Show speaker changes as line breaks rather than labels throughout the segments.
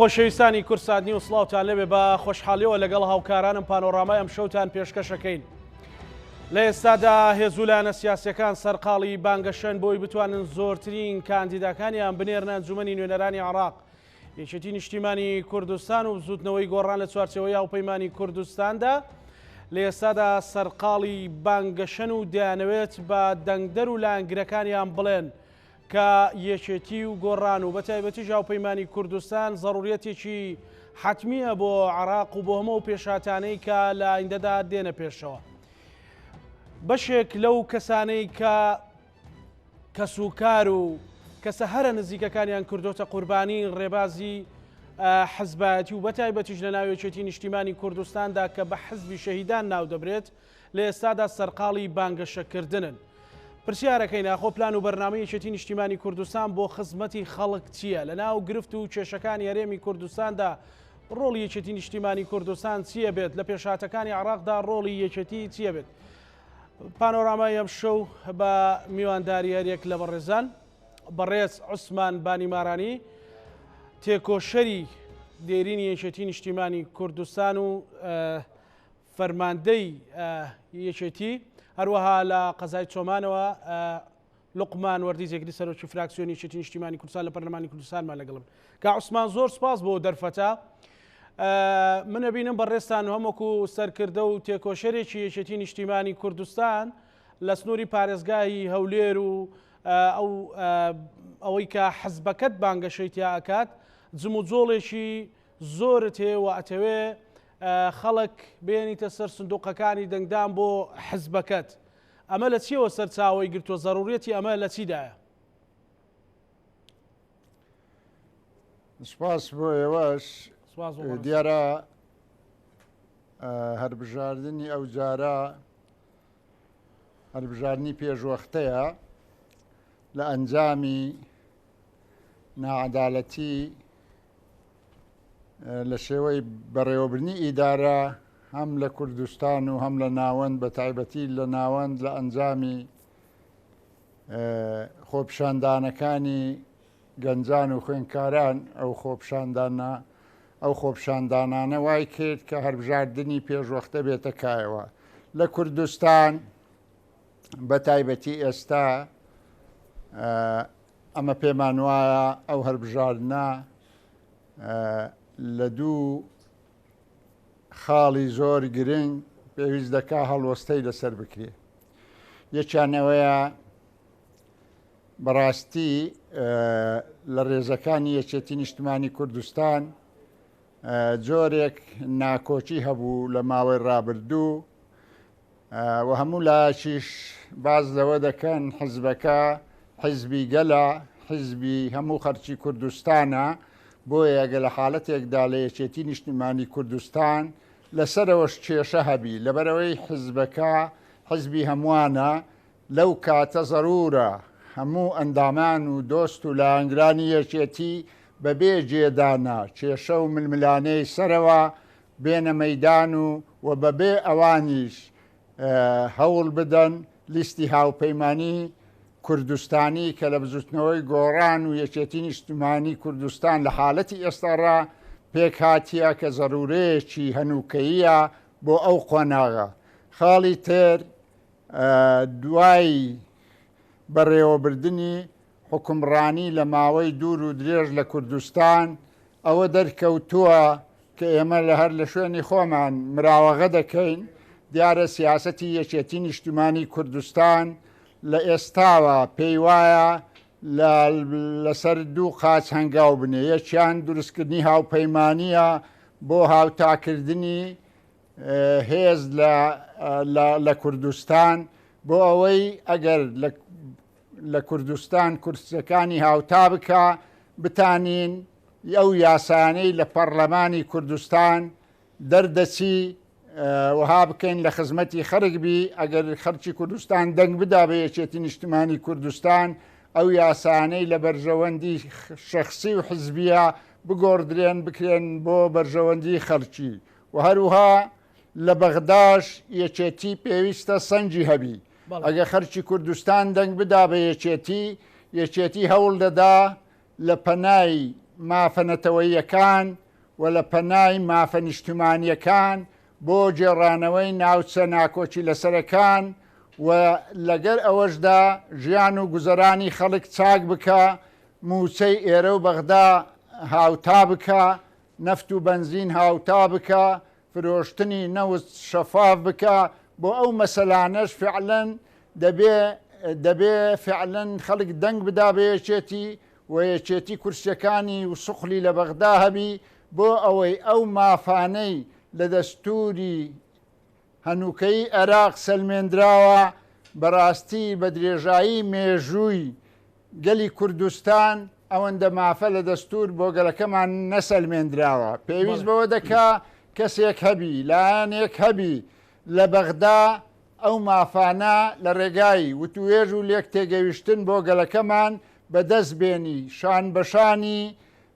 خۆشەویستانی کوردسات نیوز سڵاوتان لێبێ بە خۆشحاڵیەوە لەگەڵ هاوکارانم پانۆڕامای ئەم شەوتان پێشکەشەکەین. لە ئێستادا هێز و لایەنە سیاسیەکان سەرقاڵی بانگەشەن بۆی بتوانن زۆرترین کاندیداکانیان بنێرنە ئەنجومەنی نوێنەرانی عێراق. یەکێتی نیشتیمانی کوردستان و بزوتنەوەی گۆڕان لە چوارچێوەی هاوپەیمانی کوردستاندا لە ئێستادا سەرقاڵی بانگەشەن و دەیانەوێت بە دەنگدەر و لایەنگرەکانیان بڵێن کە یەکێتی و گۆڕان و بەتایبەتیش هاوپەیمانی کوردستان زەڕوریەتێکی حەتمییە بۆ عێراق و بۆ هەموو ئەو پێشهاتانەی کە لە ئایندەدا دێنە پێشەوە. بەشێک لەو کەسانەی کە کەسوکار و کەسە هەرە نزیکەکانیان کردۆتە قوربانی ڕێبازی حزبایەتی و بەتایبەتیش لە ناو یەکێتی نیشتیمانی کوردستاندا کە بە حزبی شەهیدان ناودەبرێت، لە ئێستادا سەرقاڵی بانگەشەکردنن. پرسیارەکەین ئاخۆ پلان و بەرنامەی یەکێتی نیشتیمانی کوردستان بۆ خزمەتی خەڵک چییە؟ لە ناو گرفت و کێشەکانی هەرێمی کوردستاندا ڕۆڵی یەکێتی نیشتیمانی کوردستان چییە بێت؟ لە پێشهاتەکانی عێراقدا ڕۆڵی یەکێتی چییە بێت؟ پانۆرامای ئەمشەو بە میوانداری هەریەک لە بەڕێزان بەڕێز عوسمان بانیمارانی تێکۆشەری دێرینی یەکێتی نیشتیمانی کوردستان و فەرماندەی یەکێتی، هەروەها لە قەزای چۆمانەوە لوقمان وەردی جێگری سەرۆکی فراکسیۆنی یەکێتی نیشتیمانی کوردستان لە پەرلەمانی کوردستانمان لەگەڵم. کا عوسمان زۆر سپاس بۆ دەرفەتە. من ئەبینم بەڕێزتان هەم وەکو سەرکردە و تێکۆشەرێکی یەکێتی نیشتیمانی کوردستان لە سنووری پارێزگای هەولێر و ئەو ئەوەی کە حزبەکەت بانگەشەی تیا ئەکات جموجۆڵێکی زۆرت هەیە و ئەتەوێ خەڵک بێنیتە سەر سندوقەکانی دەنگدان بۆ حزبەکەت ئەمە لە چیەوە سەرچاوەی گرتووە زەروریەتی ئەمە لە چیدایە؟
سپاس بۆ ئێوەش دیارە هەربژاردنی ئەو جارە هەربژاردنی پێشوەختەیە لە ئەنجامی ناعەدالەتی لە شێوەی بەڕێوەبردنی ئیدارە هەم لە کوردستان و هەم لە ناوەند بە تایبەتی لە ناوەند لە ئەنجامی خۆپیشاندانەکانی گەنجان و خوێنکاران ئەو خۆپیشاندانە ئەو خۆپیشاندانانە وای کرد کە هەربژاردنی پێشوەختە بێتە کایەوە لە کوردستان بە تایبەتی ئێستا ئەمە پێمان وایە ئەو هەربژاردنە لە دوو خاڵی زۆر گرنگ پێویست دەکا هەڵوەستەی لەسەر بکرێ یەکیان ئەوەیە بەڕاستی لە ڕێزەکانی یەکێتی نیشتمانی کوردستان جۆرێک ناکۆکی هەبوو لە ماوەی ڕابردوو و هەموو لایەکیش باس لەوە دەکەن حزبەکە حزبی گەلە، حزبی هەموو خەرکی کوردستانە، بۆیە گە لە حالەتێکدا لە یەکێتی نیشتیمانی کوردستان لەسەرەوەش کێشە هەبی لەبەرئەوەی حزبەکە حزبی هەمووانە لەو کاتە زەرورە هەموو ئەندامان و دۆست و لایەنگرانی یەکێتی بەبێ جێدانە کێشە و ململانێی سەرەوە بێنە مەیدان و و بەبێ ئەوانیش هەوڵ بدەن لیستی هاوپەیمانی کوردستانی کە لە بزوتنەوەی گۆڕان و یەکێتی نیشتمانی کوردستان لە حالەتی ئێستاڕا پێکهاتیە کە زەرورەیەکی هەنووکەییە بۆ ئەو قۆناغە. خاڵی تر دوای بەڕێوەبردنی حوکمڕانی لە ماوەی دوور و درێژ لە کوردستان ئەوە دەرکەوتووە کە ئێمە لە هەر لە شوێنی خۆمان مراوەغە دەکەین، دیارە سیاسەتی یەکێتی نیشتمانی کوردستان لە ئێستاوە پێی وایە لە لەسەر دوو قاچ هەنگاو بنێ، یەکیان دروستکردنی هاوپەیمانییە بۆ هاوتاکردنی هێز لە لە کوردستان بۆ ئەوەی ئەگەر لە لە کوردستان کورسیەکانی هاوتا بکا بتانین ئەو یاسایانەی لە پەڕلەمانی کوردستان دەردەچی وەها بکەین لە خزمەتی خەرک بی ئەگەر خەرکی کوردستان دەنگ بدا بە یەکێتی نیشتمانی کوردستان ئەو یاسانەی لە بەرژەوەندی شخصی و حزبیە بگۆڕدرێن بکرێن بۆ بەرژەوەندی خەڵکی و هەروها لە بەغداش یەکێتی پێویستە سەنگی هەبی ئەگە خەرکی کوردستان دەنگ بدا بە یەکێتی، یەکێتی هەوڵ دەدا لە پەنای مافە نەتەوەییەکان و لە پەنای مافە نیشتمانییەکان بۆ گێڕانەوەی ناوچە ناکۆکی لەسەرەکان و لەگەر ئەوەشدا ژیان و گوزەرانی خەڵک چاک بکا، مووچەی ئێرە و بەغدا هاوتا بکا، نەفت و بەنزین هاوتا بکا، فرۆشتنی نەوت شەفاف بکا، بۆ ئەو مەسەلانەش فعلەن دەبێ دەبێ فعلەن خەڵک دەنگ بدا بە یەکێتی و یەکێتی کورسیەکانی و سوقلی لە بەغدا هەبی بۆ ئەوەی ئەو مافانەی لە دەستوری هەنووکەیی عێراق سەلمێندراوە، بەڕاستی بە درێژایی مێژووی گەلی کوردستان ئەوەندە مافە لە دەستوور بۆ گەلەکەمان نەسەلمێندراوە. پێویست بەوە دەکا کەسێک هەبی، لایەنێک هەبی لە بەغدا ئەو مافانە لە ڕێگای وتووێژ و لێک تێگەویشتن بۆ گەلەکەمان بەدەست بێنی، شانبەشانی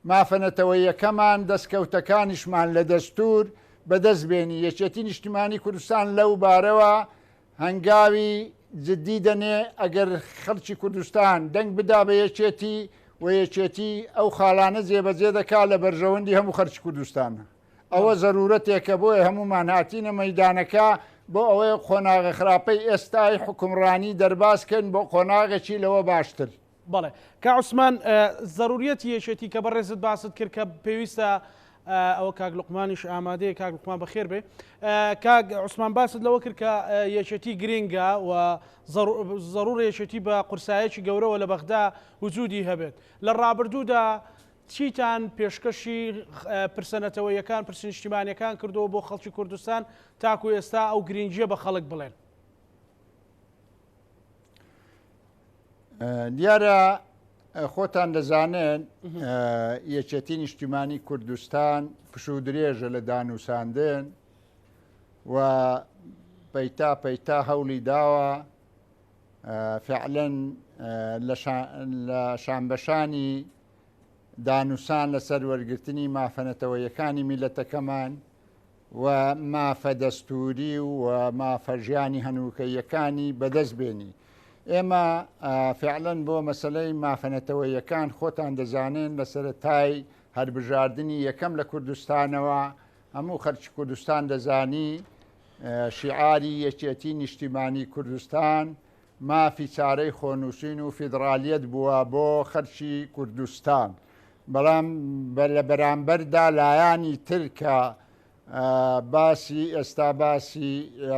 مافە نەتەوەییەکەمان، دەستکەوتەکانیشمان لە دەستوور بەدەست بێنی. یەکێتی نیشتیمانی کوردستان لەو بارەوە هەنگاوی جدی دەنێ، ئەگەر خەڵکی کوردستان دەنگ بدا بە یەکێتی و یەکێتی ئەو خاڵانە جێبەجێ دەکا لە بەرژەوەندی هەموو خەڵکی کوردستانە. ئەوە زەرورەتێکە بۆیە هەموومان هاتینە مەیدانەکە بۆ ئەوەی قۆناغە خراپەی ئێستای حوکمڕانی دەرباز کەین بۆ قۆناغێکی لەوە باشتر.
بەڵێ کاک عوسمان زەروریەتی یەکێتی کە بەڕێزت باست کرد کە پێویستە ئەوە کاک لوقمانیش ئامادەیە کاک لوقمان بەخێر بێ کاک عوسمان باست لەوە کرد کە یەکێتی گرنگە و زەرور یەکێتی بە قورسایەکی گەورەوە لە بەغدا وجودی هەبێت لە ڕابردوودا چیتان پێشکەشی پرسە نەتەوەیەکان پرسی نیشتیمانەکان کردەوە بۆ خەڵکی کوردستان تاکو ئێستا ئەو گرنگیە بە خەڵک بڵێن؟
دیارە خۆتان دەزانن یەکێتی نیشتیمانی کوردستان پشوو درێژە لە دانوساندن و پەیتا پەیتا هەوڵی داوە فعلەن لە شانبەشانی دانوسان لەسەر وەرگرتنی مافە نەتەوەیەکانی میلەتەکەمان و مافە دەستووری و مافە ژیانی هەنووکەییەکانی بەدەست بێنی. ئێمە فعلەن بۆ مەسەلەی مافە نەتەوەییەکان خۆتان دەزانن لە سەرەتای هەربژاردنی یەکەم لە کوردستانەوە هەموو خەرکی کوردستان دەزانی شیعاری یەکێتی نیشتیمانی کوردستان مافی چارەی خۆنووسین و فیدڕالیەت بووە بۆ خەرکی کوردستان بەڵام لە بەرامبەردا لایانی تر کە باسی ئێستا باسی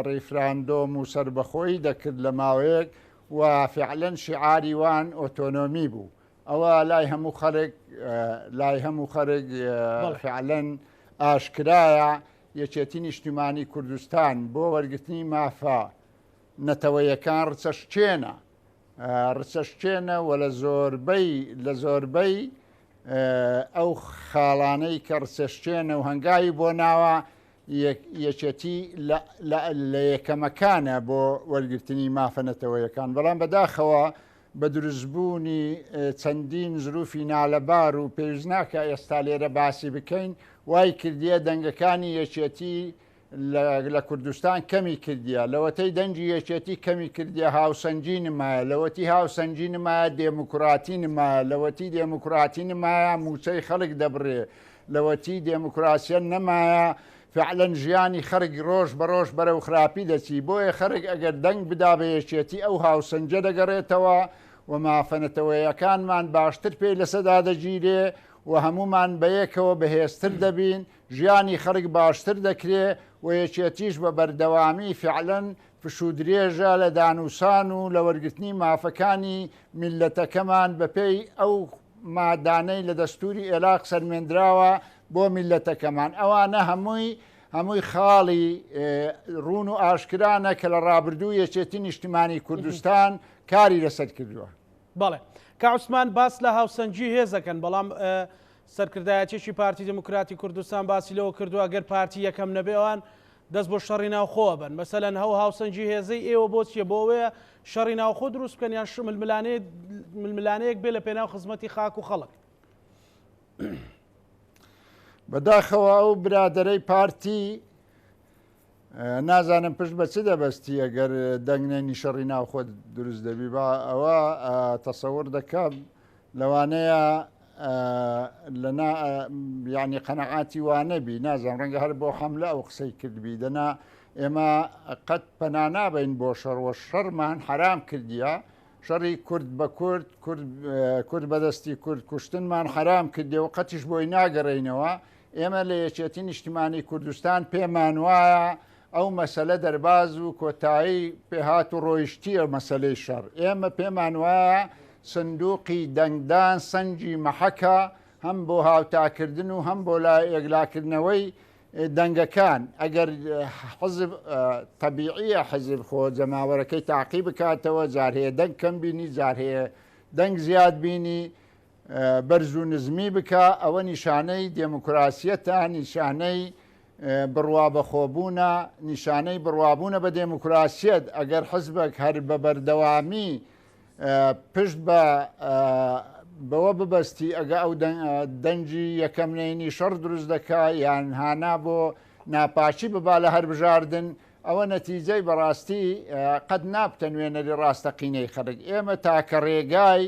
ڕیفراندۆم و سەربەخۆیی دەکرد لە ماوەیەک و فعلەن شیعاری وان ئۆتۆنۆمی بوو ئەوە لای هەموو خەرک لای هەموو خەرک فعلەن ئاشکرایە یەکێتی نیشتیمانی کوردستان بۆ وەرگرتنی مافە نەتەوەیەکان ڕچەشکێنە ڕچەشکێنە و لە زۆربەی لە زۆربەی ئەو خاڵانەی کە ڕچەشکێنە و هەنگاوی بۆ ناوە یەکێتی لە یەکەمەکانە بۆ وەرگرتنی مافە نەتەوەیەکان بەڵام بەداخەوە بە دروستبوونی چەندین زروفی نالەبار و پێویست ناکە ئێستا لێرە باسی بکەین وای کردیە دەنگەکانی یەکێتی لە کوردستان کەمی کردیە لەوەتەی دەنگی یەکێتی کەمی کردیە هاوسەنگی نمایە لەوەتی هاوسەنگی نمایە دێموکراتی نمایە لەوەتی دێموکراتی نمایە موچەی خەڵک دەبڕێ لەوەتی دێموکراسیە نەمایە فعلەن ژیانی خەرک ڕۆژ بە ڕۆژ بەرەو خراپی دەچی بۆیە خەرک ئەگەر دەنگ بدا بە یەکێتی ئەو هاوسەنگە دەگەڕێتەوە و مافە نەتەوەیەکانمان باشتر پێی لەسەدا دەگیرێ و هەمومان بەیەکەوە بەهێزتر دەبین ژیانی خەڵک باشتر دەکرێ و یەکێتیش بە بەردەوامی فعلەن پشوودرێژە لە دانوسان و لە وەرگرتنی مافەکانی میللەتەکەمان بەپێی ئەو مادانەی لە دەستوری ئێراق سەلمێندراوە بۆ میللەتەکەمان ئەوانە هەمووی هەمووی خاڵی ڕوون و ئاشکرانە کە لە ڕابردوو یەکێتی نیشتیمانی کوردستان کاری لەسەر کردووە.
بەڵێ کا عوسمان باس لە هاوسەنگی هێزەکەن بەڵام سەرکردایەتیی پارتی دیموکراتی کوردستان باسی لەوە کردووە، گەر پارتی یەکەم نەبێ ئەوان دەست بۆ شەڕی ناوخۆ ئەبەن. مەسەلەن ئەو هاوسەنگی هێزەی ئێوە بۆ چییە؟ بۆ ئەوەیە شەڕی ناوخۆ دروست بکەن یان ململانێیەک بێ لە پێناو خزمەتی خاک و خەڵک؟
بەداخەوە ئەو برادەرەی پارتی نازانم پشت بە چ دەبەستی ئەگەر دەنگ نێنی شەڕی ناوخۆ دروست دەبی با ئەوە تەسەور دەکەم لەوانەیە لە یعنی قەنەعاتی وانەبی نازانم ڕەنگە هەر بۆ حەملە ئەو قسەی کردبی دەنا ئێمە قەت پەنا نابین بۆ شەڕ وە شەڕمان حەرام کردیە شەڕی کورد بە کورد کورد بەدەستی کورد کوشتنمان حەرام کردێ و قەتیش بۆی ناگەڕێینەوە ئێمە لە یەکێتی نیشتیمانی کوردستان پێمان وایە ئەو مەسەلە دەرباز و کۆتایی پێهات و ڕۆیشتیە مەسەلەی شەڕ ئێمە پێمان وایە سندوقی دەنگدان سەنگی مەحەکە هەم بۆ هاوتاکردن و هەم بۆ یەکلاکردنەوەی دەنگەکان ئەگەر حزب تەبیعیە حزب خۆ جەماوەرەکەی تاقی بکاتەوە جار هەیە دەنگ کەم بینی جار هەیە دەنگ زیاد بینی بەرز و نزمی بکا ئەوە نیشانەی دێموکراسیەتە نیشانەی بڕوا بەخۆبوونە نیشانەی بڕوابوونە بە دێموکراسیەت ئەگەر حزبێک هەر بە بەردەوامی پشت بە بەوە ببەستی ئەگە ئەو دەنگی یەکەم نەینی شەڕ دروست دەکا یان هانا بۆ ناپاکی ببا لە هەربژاردن ئەوە نەتیجەی بەڕاستی قەت نابتە نوێنەری ڕاستەقینەی خەڵک ئێمە تاکە ڕێگای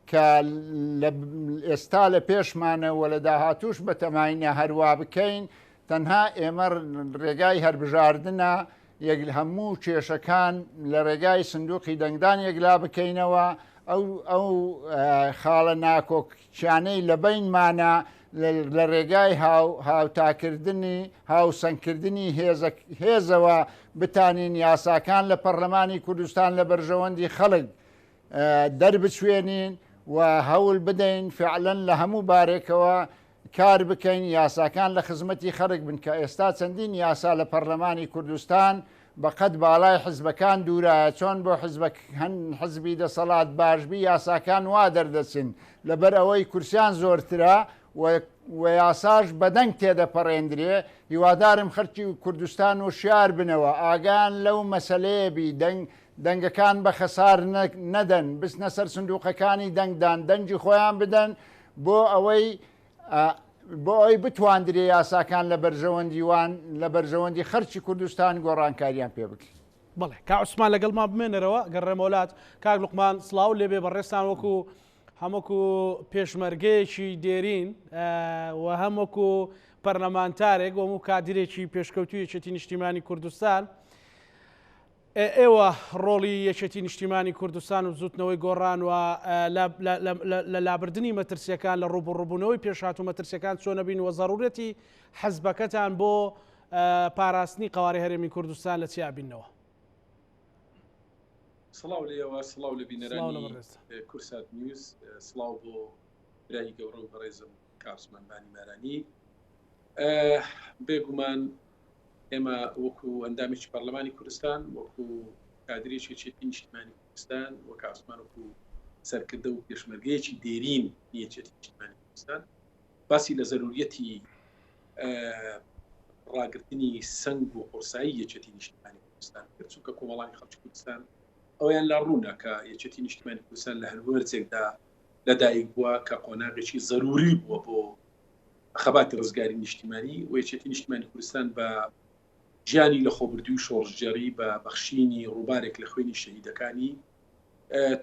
کە لە ئێستا لە پێشمانە و لە داهاتووش بەتەماینە هەروا بکەین تەنها ئێمە ڕێگای هەربژاردنە یەک هەموو کێشەکان لە ڕێگای سندوقی دەنگدان یەکلا بکەینەوە ئەو ئەو خاڵە ناکۆکیانەی لە بینمانە لە ڕێگای هاوتاکردنی هاوسەنگکردنی هێزەوە بتانین یاساکان لە پەرلەمانی کوردستان لە بەرژەوەندی خەڵک دەربچوێنین و هەول بدەین فعلەن لە هەموو بارێکەوە کار بکەین یاساکان لە خزمەتی خەڵک بن کە ئێستا چەندین یاسا لە پەرلەمانی کوردستان بە قەد باڵای حزبەکان دوورایە چۆن بۆ حزبە هەن حزبی دەسەڵات باشبی یاساکان وا دەردەچن لەبەر ئەوەی کورسیان زۆرترە و یاساش بەدەنگ تێدەپەڕێندرێ هیوادارم خەڵکی کوردستان وشیار بنەوە ئاگایان لەو مەسەلەیە بی دەنگ دەنگەکان بە خەسار نەدەن، بچنە سەر سندوقەکانی دەنگدان دەنگی خۆیان بدەن بۆ ئەوەی بۆ ئەوەی بتواندرێ یاساکان لە بەرژەوەندی وان لە بەرژەوەندی خەرکی کوردستان گۆڕانکاریان پێ بکرێت.
بەڵێ کاک عوسمان لەگەڵمان بمێنەرەوە گەڕێمەوە لات کاک لوقمان سڵاو لێبێ بەڕێزتان وەکو هەم وەکو پێشمەرگەیەکی دێرین و هەم وەکو پەرلەمانتارێک وەمو کادرێکی پێشکەوتوی یەکێتی نیشتیمانی کوردستان ئێوە ڕۆڵی یەکێتی نیشتیمانی کوردستان و بزوتنەوەی گۆڕان و لە لابردنی مەترسیەکان لە ڕوبڕوبوونەوەی پێشهات و مەترسیەکان چۆنە بین و زەڕورەتی حزبەکەتان بۆ پاراستنی قەوارەی هەرێمی کوردستان لە چیا بینەوە؟
سڵاو لێوە سڵاو لە بینەرانی کورسات نیوز سڵاو بۆ برای گەورە و بەڕێزم کاک عوسمان بانی مارانی بێگومان ئێمە وەکو ئەندامێکی پەرلەمانی کوردستان وەکو کادرێکی یەکێتی نیشتیمانی کوردستان وەک عوسمان وەکو سەرکردە و پێشمەرگەیەکی دێرین یەکێتی نیشتیمانی کوردستان باسی لە زەروریەتی ڕاگرتنی سنگ و قورسایی یەکێتی نیشتیمانی کوردستان کرد چونکە کۆمەڵانی خەڵکی کوردستان ئەویان لا ڕوونە کە یەکێتی نیشتیمانی کوردستان لە هەلومەرجێکدا لەدایک بووە کە قۆناغێکی زەروری بووە بۆ خەباتی ڕزگاری نیشتیمانی و یەکێتی نیشتیمانی کوردستان بە گیانی لەخۆبردووی شۆڕشگێڕی بە بەخشینی ڕووبارێک لە خوێنی شەهیدەکانی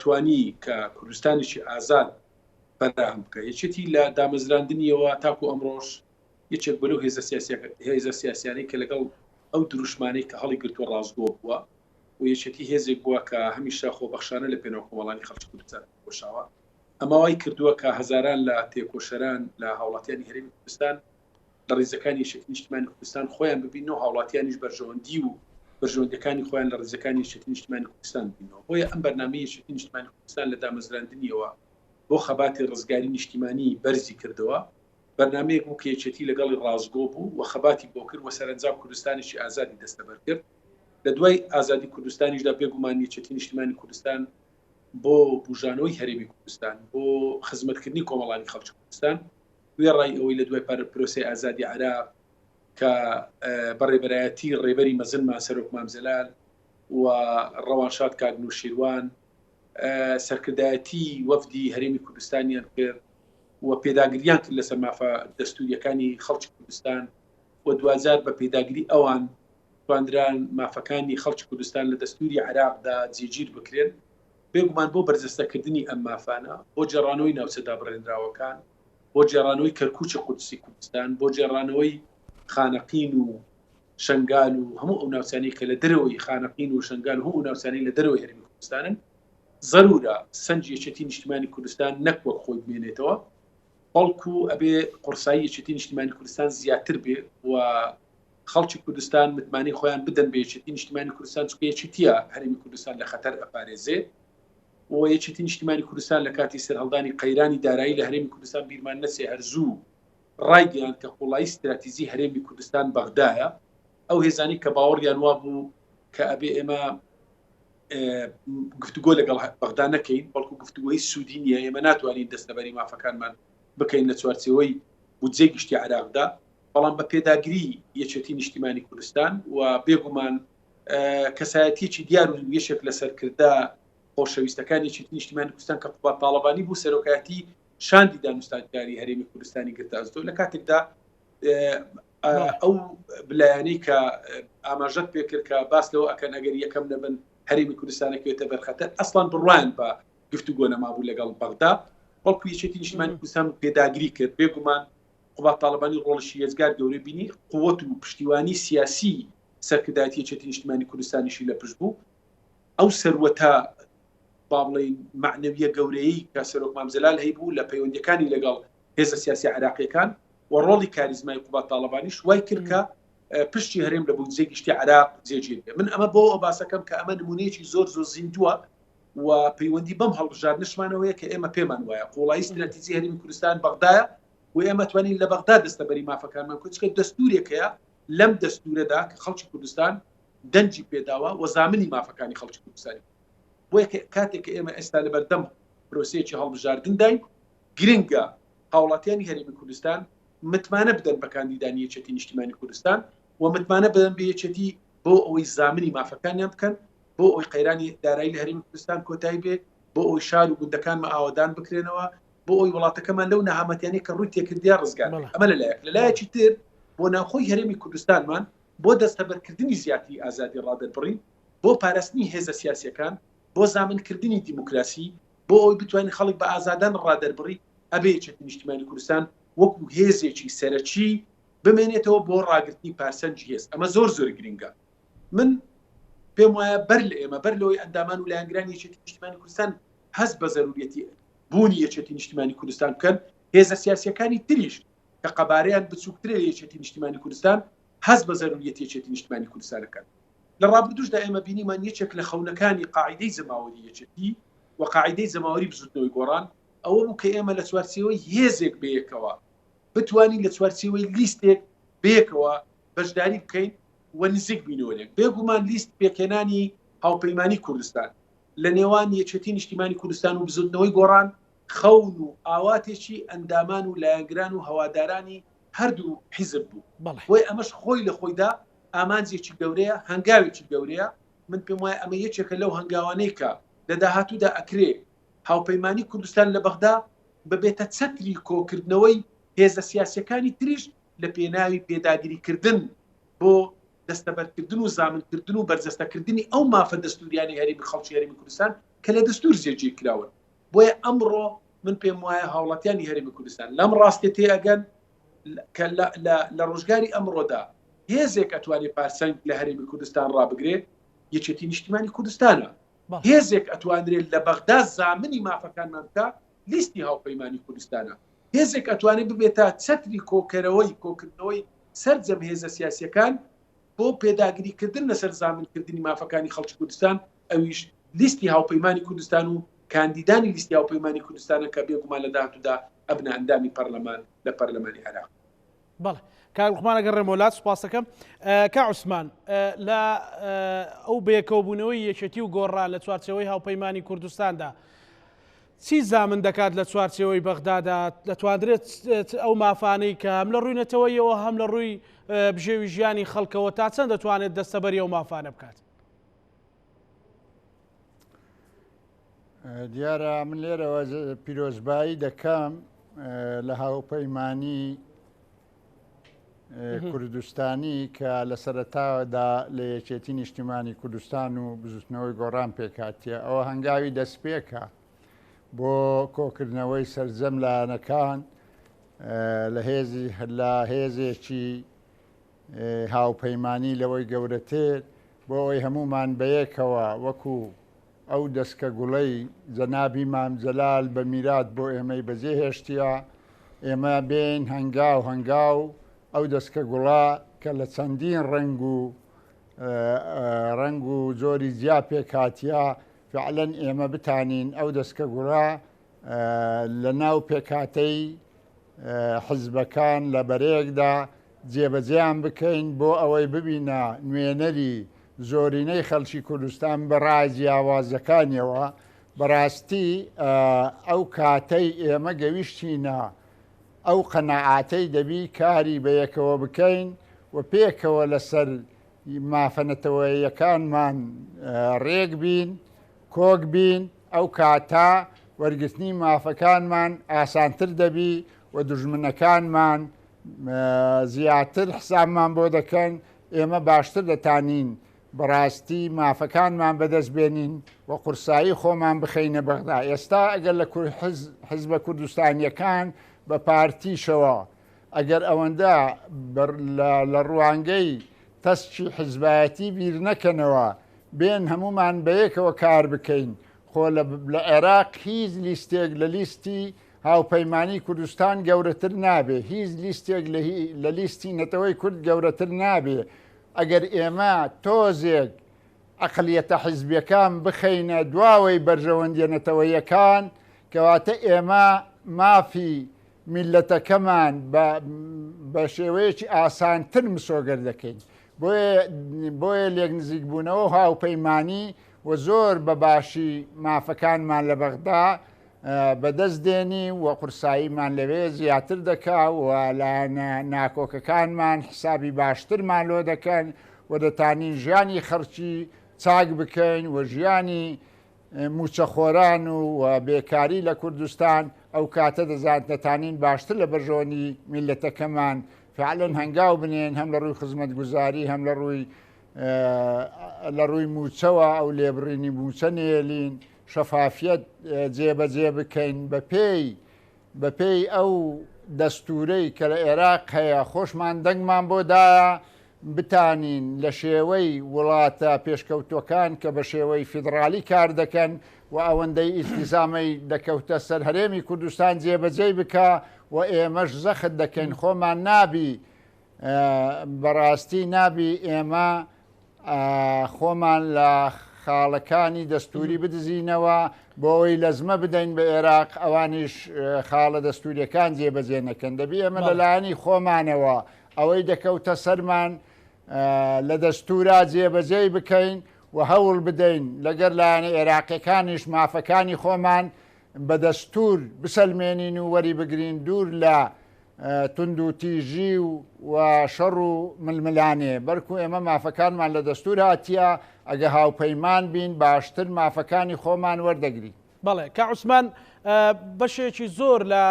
توانی کە کوردستانێکی ئازاد فەراهەم بکە یەکێتی لە دامەزراندنیەوە تاکو ئەمڕۆش یەکێک بەلو هێزە هێزە سیاسیانەی کە لەگەڵ ئەو دروشمانەی کە هەڵی گرتووە ڕاستگۆ بووە و یەکێتی هێزێک بووە کە هەمیشە خۆبەخشانە لە پێناو کۆمەڵانی خەڵکی کوردستان کۆشاوە ئەمە وای کردووە کە هەزاران لە تێکۆشەران لە هاوڵاتیانی هەرێمی کوردستان لە ڕیزەکانی یەکێتی نیشتمانی کوردستان خۆیان ببینەوە، هاوڵاتیانیش بەرژەوەندی و بەرژەوەندیەکانی خۆیان لە ڕیزەکانی یەکێتی نیشتمانی کوردستان ببینەوە. بۆیە ئەم بەرنامەی یەکێتی نیشتمانی کوردستان لە دامەزراندنیەوە بۆ خەباتی ڕزگاری نیشتیمانی بەرزی کردەوە. بەرنامەیەک بوو کە یەکێتی لەگەڵی ڕاستگۆ بوو و خەباتی بۆ کرد و سەرەنجام کوردستانێکی ئازادی دەستەبەر کرد. لە دوای ئازادی کوردستانیشدا بێگومان یەکێتی نیشتیمانی کوردستان بۆ بوژانەوەی هەرێمی کوردستان، بۆ خزمەتکردنی کۆمەڵانی خەڵکی کوردستان، وێڕای ئەوەی لە دوای پرۆسەی ئازادی عێراق کە بە ڕێبەرایەتی ڕێبەری مەزنمان سەرۆک مام جەلال و ڕەوانشاد کاک نوشیروان سەرکردایەتی وەفدی هەرێمی کوردستانیان کرد و پێداگریان کرد لەسەر مافە دەستوریەکانی خەڵکی کوردستان و دواجار بە پێداگری ئەوان توانران مافەکانی خەڵکی کوردستان لە دەستوری عێراقدا جێگیر بکرێن، بێگومان بۆ بەرجەستەکردنی ئەم مافانە، بۆ گێڕانەوەی ناوچە دابڕێنراوەکان. بۆ گێڕانەوەی کەرکوکی قودسی کوردستان، بۆ گێڕانەوەی خانەقین و شەنگال و هەموو ئەو ناوچانەی کە لە دەرەوەی خانەقین و شەنگال و هەموو ئەو ناوچانەی لە دەرەوەی هەرێمی کوردستانن، زەرورە سەنگی یەکێتی نیشتیمانی کوردستان نەک وەک خۆی بمێنێتەوە، بەڵکو ئەبێ قورسایی یەکێتی نیشتیمانی کوردستان زیاتر بێ و خەڵکی کوردستان متمانەی خۆیان بدەن بە یەکێتی نیشتیمانی کوردستان، چونکە یەکێتیە هەرێمی کوردستان لە خەتەر ئەپارێزێ و یەکێتی نیشتیمانی کوردستان لە کاتی سەرهەڵدانی قەیرانی دارایی لە هەرێمی کوردستان بیرمان نەچێ هەر زوو ڕایگەیاند کە قوڵایی ستراتیزی هەرێمی کوردستان بەغدایە. ئەو هێزانەی کە باوەڕیان وابوو کە ئەبێ ئێمە گفتوگۆ لەگەڵ بەغدا نەکەین، بەڵکو گفتوگۆی سوودی نییە، ئێمە ناتوانین دەستەبەری مافەکانمان بکەین لە چوارچێوەی بودجەی گشتی عێراقدا، بەڵام بە پێداگری یەکێتی نیشتیمانی کوردستان و بێگومان کەسایەتیەکی دیار و یەکێک لە سەرکردە خۆشەویستەکانی یەکێتی نیشتیمانی کوردستان کە قوباد تاڵەبانی بوو سەرۆکایەتی شاندی دانوستانکاری هەرێمی کوردستانی گرتە ئەستۆ لە کاتێکدا ئەو بلایەنەی کە ئاماژەت پێکرد کە باس لەوە ئەکەن ئەگەر یەکەم نەبن هەرێمی کوردستانەکەوێتە بەرخەتەر ئەسڵان بڕوایان بە گفتوگۆ نەمابوو لەگەڵ بەغدا بەڵکو یەکێتی نیشتمانی کوردستان پێداگری کرد بێگومان قوباد تاڵەبانی ڕۆڵیشی یەجگار گەورە بینی، قوت و پشتیوانی سیاسی سەرکردایەتی یەکێتی نیشتیمانی کوردستانیشی لە پشت بوو. ئەو سەروەتە با بڵێین مەعنەویە گەورەیەی کە سەرۆک مام جەلال هەیبوو لە پەیوەندیەکانی لەگەڵ هێزە سیاسیە عێراقیەکان و ڕۆڵی کاریزمای قوباد تاڵەبانیش وای کرد کە پشتی هەرێم لە بودجەی گشتی عێراق جێگیر بێ. من ئەمە بۆ ئەو باسەکەم کە ئەمە نمونەیەکی زۆر زۆر زیندووە و پەیوەندی بەم هەڵبژاردنەشمانەوەیە کە ئێمە پێمان وایە قوڵایی ستراتیجی هەرێمی کوردستان بەغدایە و ئێمە توانین لە بەغدا دەستەبەری مافەکانمان بکەین، چونکە دەستورێک هەیە لەم دەستورەدا کە خەڵکی کوردستان دەنگی پێداوە و زامنی مافەکانی خەڵکی کوردستانی بۆیە کاتێک کە ئێمە ئێستا لەبەردەم پرۆسەیەکی هەڵبژاردنداین گرنگە هاوڵاتیانی هەرێمی کوردستان متمانە بدەن بە کاندیدانی یەکێتی نیشتیمانی کوردستان و متمانە بدەن بە یەکێتی بۆ ئەوەی زامنی مافەکانیان بکەن بۆ ئەوەی قەیرانی دارایی لە هەرێمی کوردستان کۆتایی بێ، بۆ ئەوەی شار و گوندەکانمان ئاوەدان بکرێنەوە، بۆ ئەوەی وڵاتەکەمان لەو نەهامەتیانەی کە ڕووی تێکردیە ڕزگار بێت. ئەمە لە لایەک. لە لایەکی تر بۆ ناوخۆی هەرێمی کوردستانمان بۆ دەستەبەرکردنی زیاتری ئازادی ڕادەربڕین، بۆ پاراستنی هێزە سیاسیەکان، بۆ زامنکردنی دیموکراسی، بۆ ئەوەی بتوانین خەڵک بە ئازادانە ڕادەربڕی، ئەبێ یەکێتی نیشتیمانی کوردستان وەکو هێزێکی سەرەکی بمێنێتەوە بۆ ڕاگرتنی پارسەنگی هێز. ئەمە زۆر زۆر گرنگە. من پێم وایە بەر لە ئێمە، بەر لەوەی ئەندامان و لایەنگرانی یەکێتی نیشتیمانی کوردستان هەست بە زەروریەتی بوونی یەکێتی نیشتیمانی کوردستان بکەن، هێزە سیاسیەکانی تریش کە قەبارەیان بچووکترە لە یەکێتی نیشتیمانی کوردستان هەست بە زەروریەتی یەکێتی نیشتیمانی کوردستان بکەن. لە ڕابردووشدا ئێمە بینیمان یەکێک لە خەونەکانی قاعیدەی جەماوەری یەکێتی و قاعیدەی جەماوەری بزوتنەوەی گۆڕان ئەوە بوو کە ئێمە لە چوارچێوەی هێزێک بەیەکەوە بتوانین لە چوارچێوەی لیستێک بەیەکەوە بەشداری بکەین و نزیک بینەوە لێک. بێگومان لیست پێکهێنانی هاوپەیمانی کوردستان لە نێوان یەکێتی نیشتیمانی کوردستان و بزوتنەوەی گۆڕان خەون و ئاواتێکی ئەندامان و لایەنگران و هەوادارانی هەردوو حیزب بوو. بۆیە ئەمەش خۆی لە خۆیدا ئامانجێکی گەورەیە، هەنگاوێکی گەورەیە. من پێم وایە ئەمە یەکێکە لەو هەنگاوانەی کە لە داهاتوودا ئەکرێ هاوپەیمانی کوردستان لە بەغدا ببێتە چەتری کۆکردنەوەی هێزە سیاسیەکانی تریش لە پێناوی پێداگریکردن بۆ دەستەبەرکردن و زامنکردن و بەرجەستەکردنی ئەو مافە دەستوریانەی هەرێمی خەڵکی هەرێمی کوردستان کە لە دەستور جێگیر کراون. بۆیە ئەمڕۆ من پێم وایە هاوڵاتیانی هەرێمی کوردستان لەم ڕاستیە تێئەگەن کە لە ڕۆژگاری ئەمڕۆدا هێزێک ئەتوانێ پارسەنگ لە هەرێمی کوردستان ڕابگرێ یەکێتی نیشتیمانی کوردستانە. هێزێک ئەتوانرێت لە بەغدا زامنی مافەکانمان بکا لیستی هاوپەیمانی کوردستانە. هێزێک ئەتوانێت ببێتە چەتری کۆکەرەوەی کۆکردنەوەی سەرجەم هێزە سیاسیەکان بۆ پێداگری کردن لەسەر زامنکردنی مافەکانی خەڵکی کوردستان، ئەویش لیستی هاوپەیمانی کوردستان و کاندیدانی لیستی هاوپەیمانی کوردستانە کە بێگومان لە داهاتوودا ئەبنە ئەندامی پەرلەمان لە پەرلەمانی عێراق.
بەڵێ کاک لوقمان ئەگەڕێمەوە لات سوپاس دەکەم. کاک عوسمان لە ئەو بەیەکەوەبوونەوەی یەکێتی و گۆڕان لە چوارچێوەی هاوپەیمانی کوردستاندا چی زامن دەکات لە چوارچێوەی بەغدادا دەتواندرێت ئەو مافانەی کە هەم لە ڕووی نەتەوەیەوە هەم لە ڕووی بژێوی ژیانی خەڵکەوە تا چەند دەتوانێت دەستەبەری ئەو مافانە بکات؟
دیارە من لێرەوە پیرۆزبایی دەکەم لە هاوپەیمانی کوردستانی کە لە سەرەتادا لە یەکێتی نیشتیمانی کوردستان و بزوتنەوەی گۆڕان پێکهاتیە ئەوە هەنگاوی دەستپێکە بۆ کۆکردنەوەی سەرجەم لایەنەکان. لە هێزی لە هێزێکی هاوپەیمانی لەوەی گەورەتر بۆ ئەوەی هەموومان بەیەکەوە وەکو ئەو دەسکە گوڵەی جەنابی مام جەلال بە میرات بۆ ئێمەی بەجێ هێشتیە، ئێمە بێین هەنگاو هەنگاو ئەو دەسکە گوڵە کە لە چەندین ڕەنگ و ڕەنگ و جۆری جیا پێکهاتیە، فعلەن ئێمە بتانین ئەو دەسکە گوڵە لە ناو پێکهاتەی حزبەکان لە بەرەیەکدا جێبەجێیان بکەین بۆ ئەوەی ببینە نوێنەری زۆرینەی خەڵکی کوردستان بە ڕای جیاوازەکانیەوە، بەڕاستی ئەو کاتەی ئێمە گەویشتینە ئەو قەناعاتەی دەبی کاری بەیەکەوە بکەین و پێکەوە لەسەر مافە نەتەوەیەکانمان ڕێک بین، کۆک بین، ئەو کاتە وەرگرتنی مافەکانمان ئاسانتر دەبی و دوژمنەکانمان زیاتر حسابمان بۆ دەکەن، ئێمە باشتر دەتانین بەڕاستی مافەکانمان بەدەست بێنین و قورسایی خۆمان بخەینە بەغدا. ئێستا ئەگەر لە حزبە کوردستانیەکان بە پارتیشەوە ئەگەر ئەوەندە لە ڕوانگەی تەسکی حزبایەتی بیر نەکەنەوە بێن هەمومان بەیەکەوە کار بکەین خۆ لە عێراق هیچ لیستێک لە لیستی هاوپەیمانی کوردستان گەورەتر نابێ، هیچ لیستێک لە لیستی نەتەوەی کورد گەورەتر نابێ، ئەگەر ئێمە تۆزێک عەقلیەتە حیزبیەکان بخەینە دواوەی بەرژەوەندیە نەتەوەیەکان، کەواتە ئێمە مافی میللەتەکەمان بە شێوەیەکی ئاسانتر مسۆگەر دەکەین. بۆیە لێکنزیکبوونەوە و هاوپەیمانی و زۆر بە باشی مافەکانمان لە بەغدا بەدەست دێنی و قورساییمان لەوێ زیاتر دەکا و لایەنە ناکۆکەکانمان حسابی باشترمان لۆ دەکەن و دەتانین ژیانی خەڵکی چاک بکەین و ژیانی موچەخۆران و بێکاری لە کوردستان ئەو کاتە دەزانت دەتانین باشتر لە بەرژەوەندی میلەتەکەمان فعلەن هەنگاو بنێن هەم لە ڕووی خزمەتگوزاری هەم لە ڕووی لە ڕووی موچەوە ئەو لێبڕینی موچە نێلین شەفافیەت جێبەجێ بکەین بەپێی بەپێی ئەو دەستوورەی کە لە ئێراق هەیە خۆشمان دەنگمان بۆ دایە بتانین لە شێوەی وڵاتە پێشکەوتوەکان کە بە شێوەی فیدڕالی کار دەکەن و ئەوەندەی ئیلتیزامەی دەکەوتە سەر هەرێمی کوردستان جێبەجێی بکا و ئێمەش زەخت دەکەین خۆمان نابی بەڕاستی نابی ئێمە خۆمان لە خاڵەکانی دەستوری بدزینەوە بۆ ئەوەی لەزمە بدەین بە عێراق ئەوانیش خاڵە دەستوریەکان جێبەجێ نەکەن دەبی ئێمە لەلایەنی خۆمانەوە ئەوەی دەکەوتە سەرمان لە دەستورا جێبەجێی بکەین و هەوڵ بدەین لەگەر لایەنە عێراقیەکانیش مافەکانی خۆمان بە دەستور بسەلمێنین و وەری بگرین دوور لە توندوتیژی و شەڕ و ململانێ، بەلکو ئێمە مافەکانمان لە دەستور هاتیە، ئەگە هاوپەیمان بین باشتر مافەکانی خۆمان وەردەگرین.
بەڵێ کاک عوسمان بەشێکی زۆر لە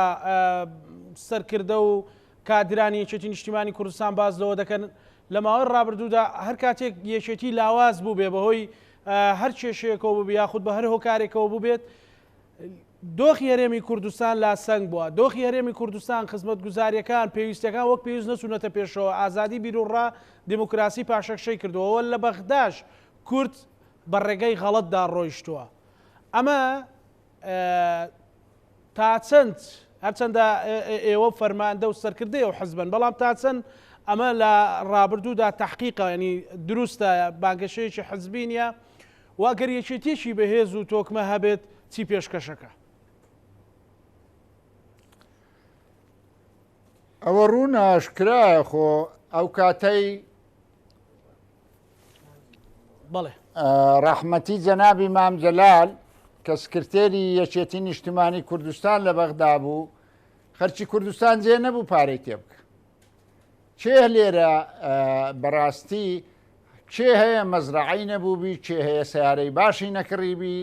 سەرکردە و کادرانی یەکێتی نیشتیمانی کوردستان باس لەوە دەکەن لە ماوەی ڕابردوودا هەر کاتێک یەکێتی لاواز بووبێ بەهۆی هەر کێشەیەکەوە بووبێ یاخود بە هەر هۆکارێکەوە بووبێت دۆخی هەرێمی کوردستان لاسەنگ بووە، دۆخی هەرێمی کوردستان، خزمەتگوزارییەکان، پێویستییەکان وەک پێویست نەچوونەتە پێشەوە، ئازادی بیروڕا، دیموکراسی پاشەکشەی کردووە و لە بەغداش کورد بە ڕێگەی غەڵەتدا ڕۆیشتووە. ئەمە تا چەند، هەرچەندە ئێوە فەرماندە و سەرکردەی ئەو حزبەن، بەڵام تا چەند ئەمە لە ڕابردوودا تەحقیقە، یانی دروستە، بانگەشەیەکی حزبی نییە؟ و ئەگەر یەکێتیەکی بەهێز و تۆکمە هەبێت چی پێشکەشەکە؟
ئەوە ڕوون ئاشکرایە خۆ ئەو کاتەی
بەڵێ
ڕەحمەتی جەنابی مام جەلال کە سکرتێری یەکێتی نیشتمانی کوردستان لە بەغدا بوو خەرچی کوردستان جێ نەبوو پارەی تێ بکە کێ لێرە بەڕاستی کێ هەیە مەزرەعەی نەبووبی کێ هەیە سیارەی باشی نەکڕیبی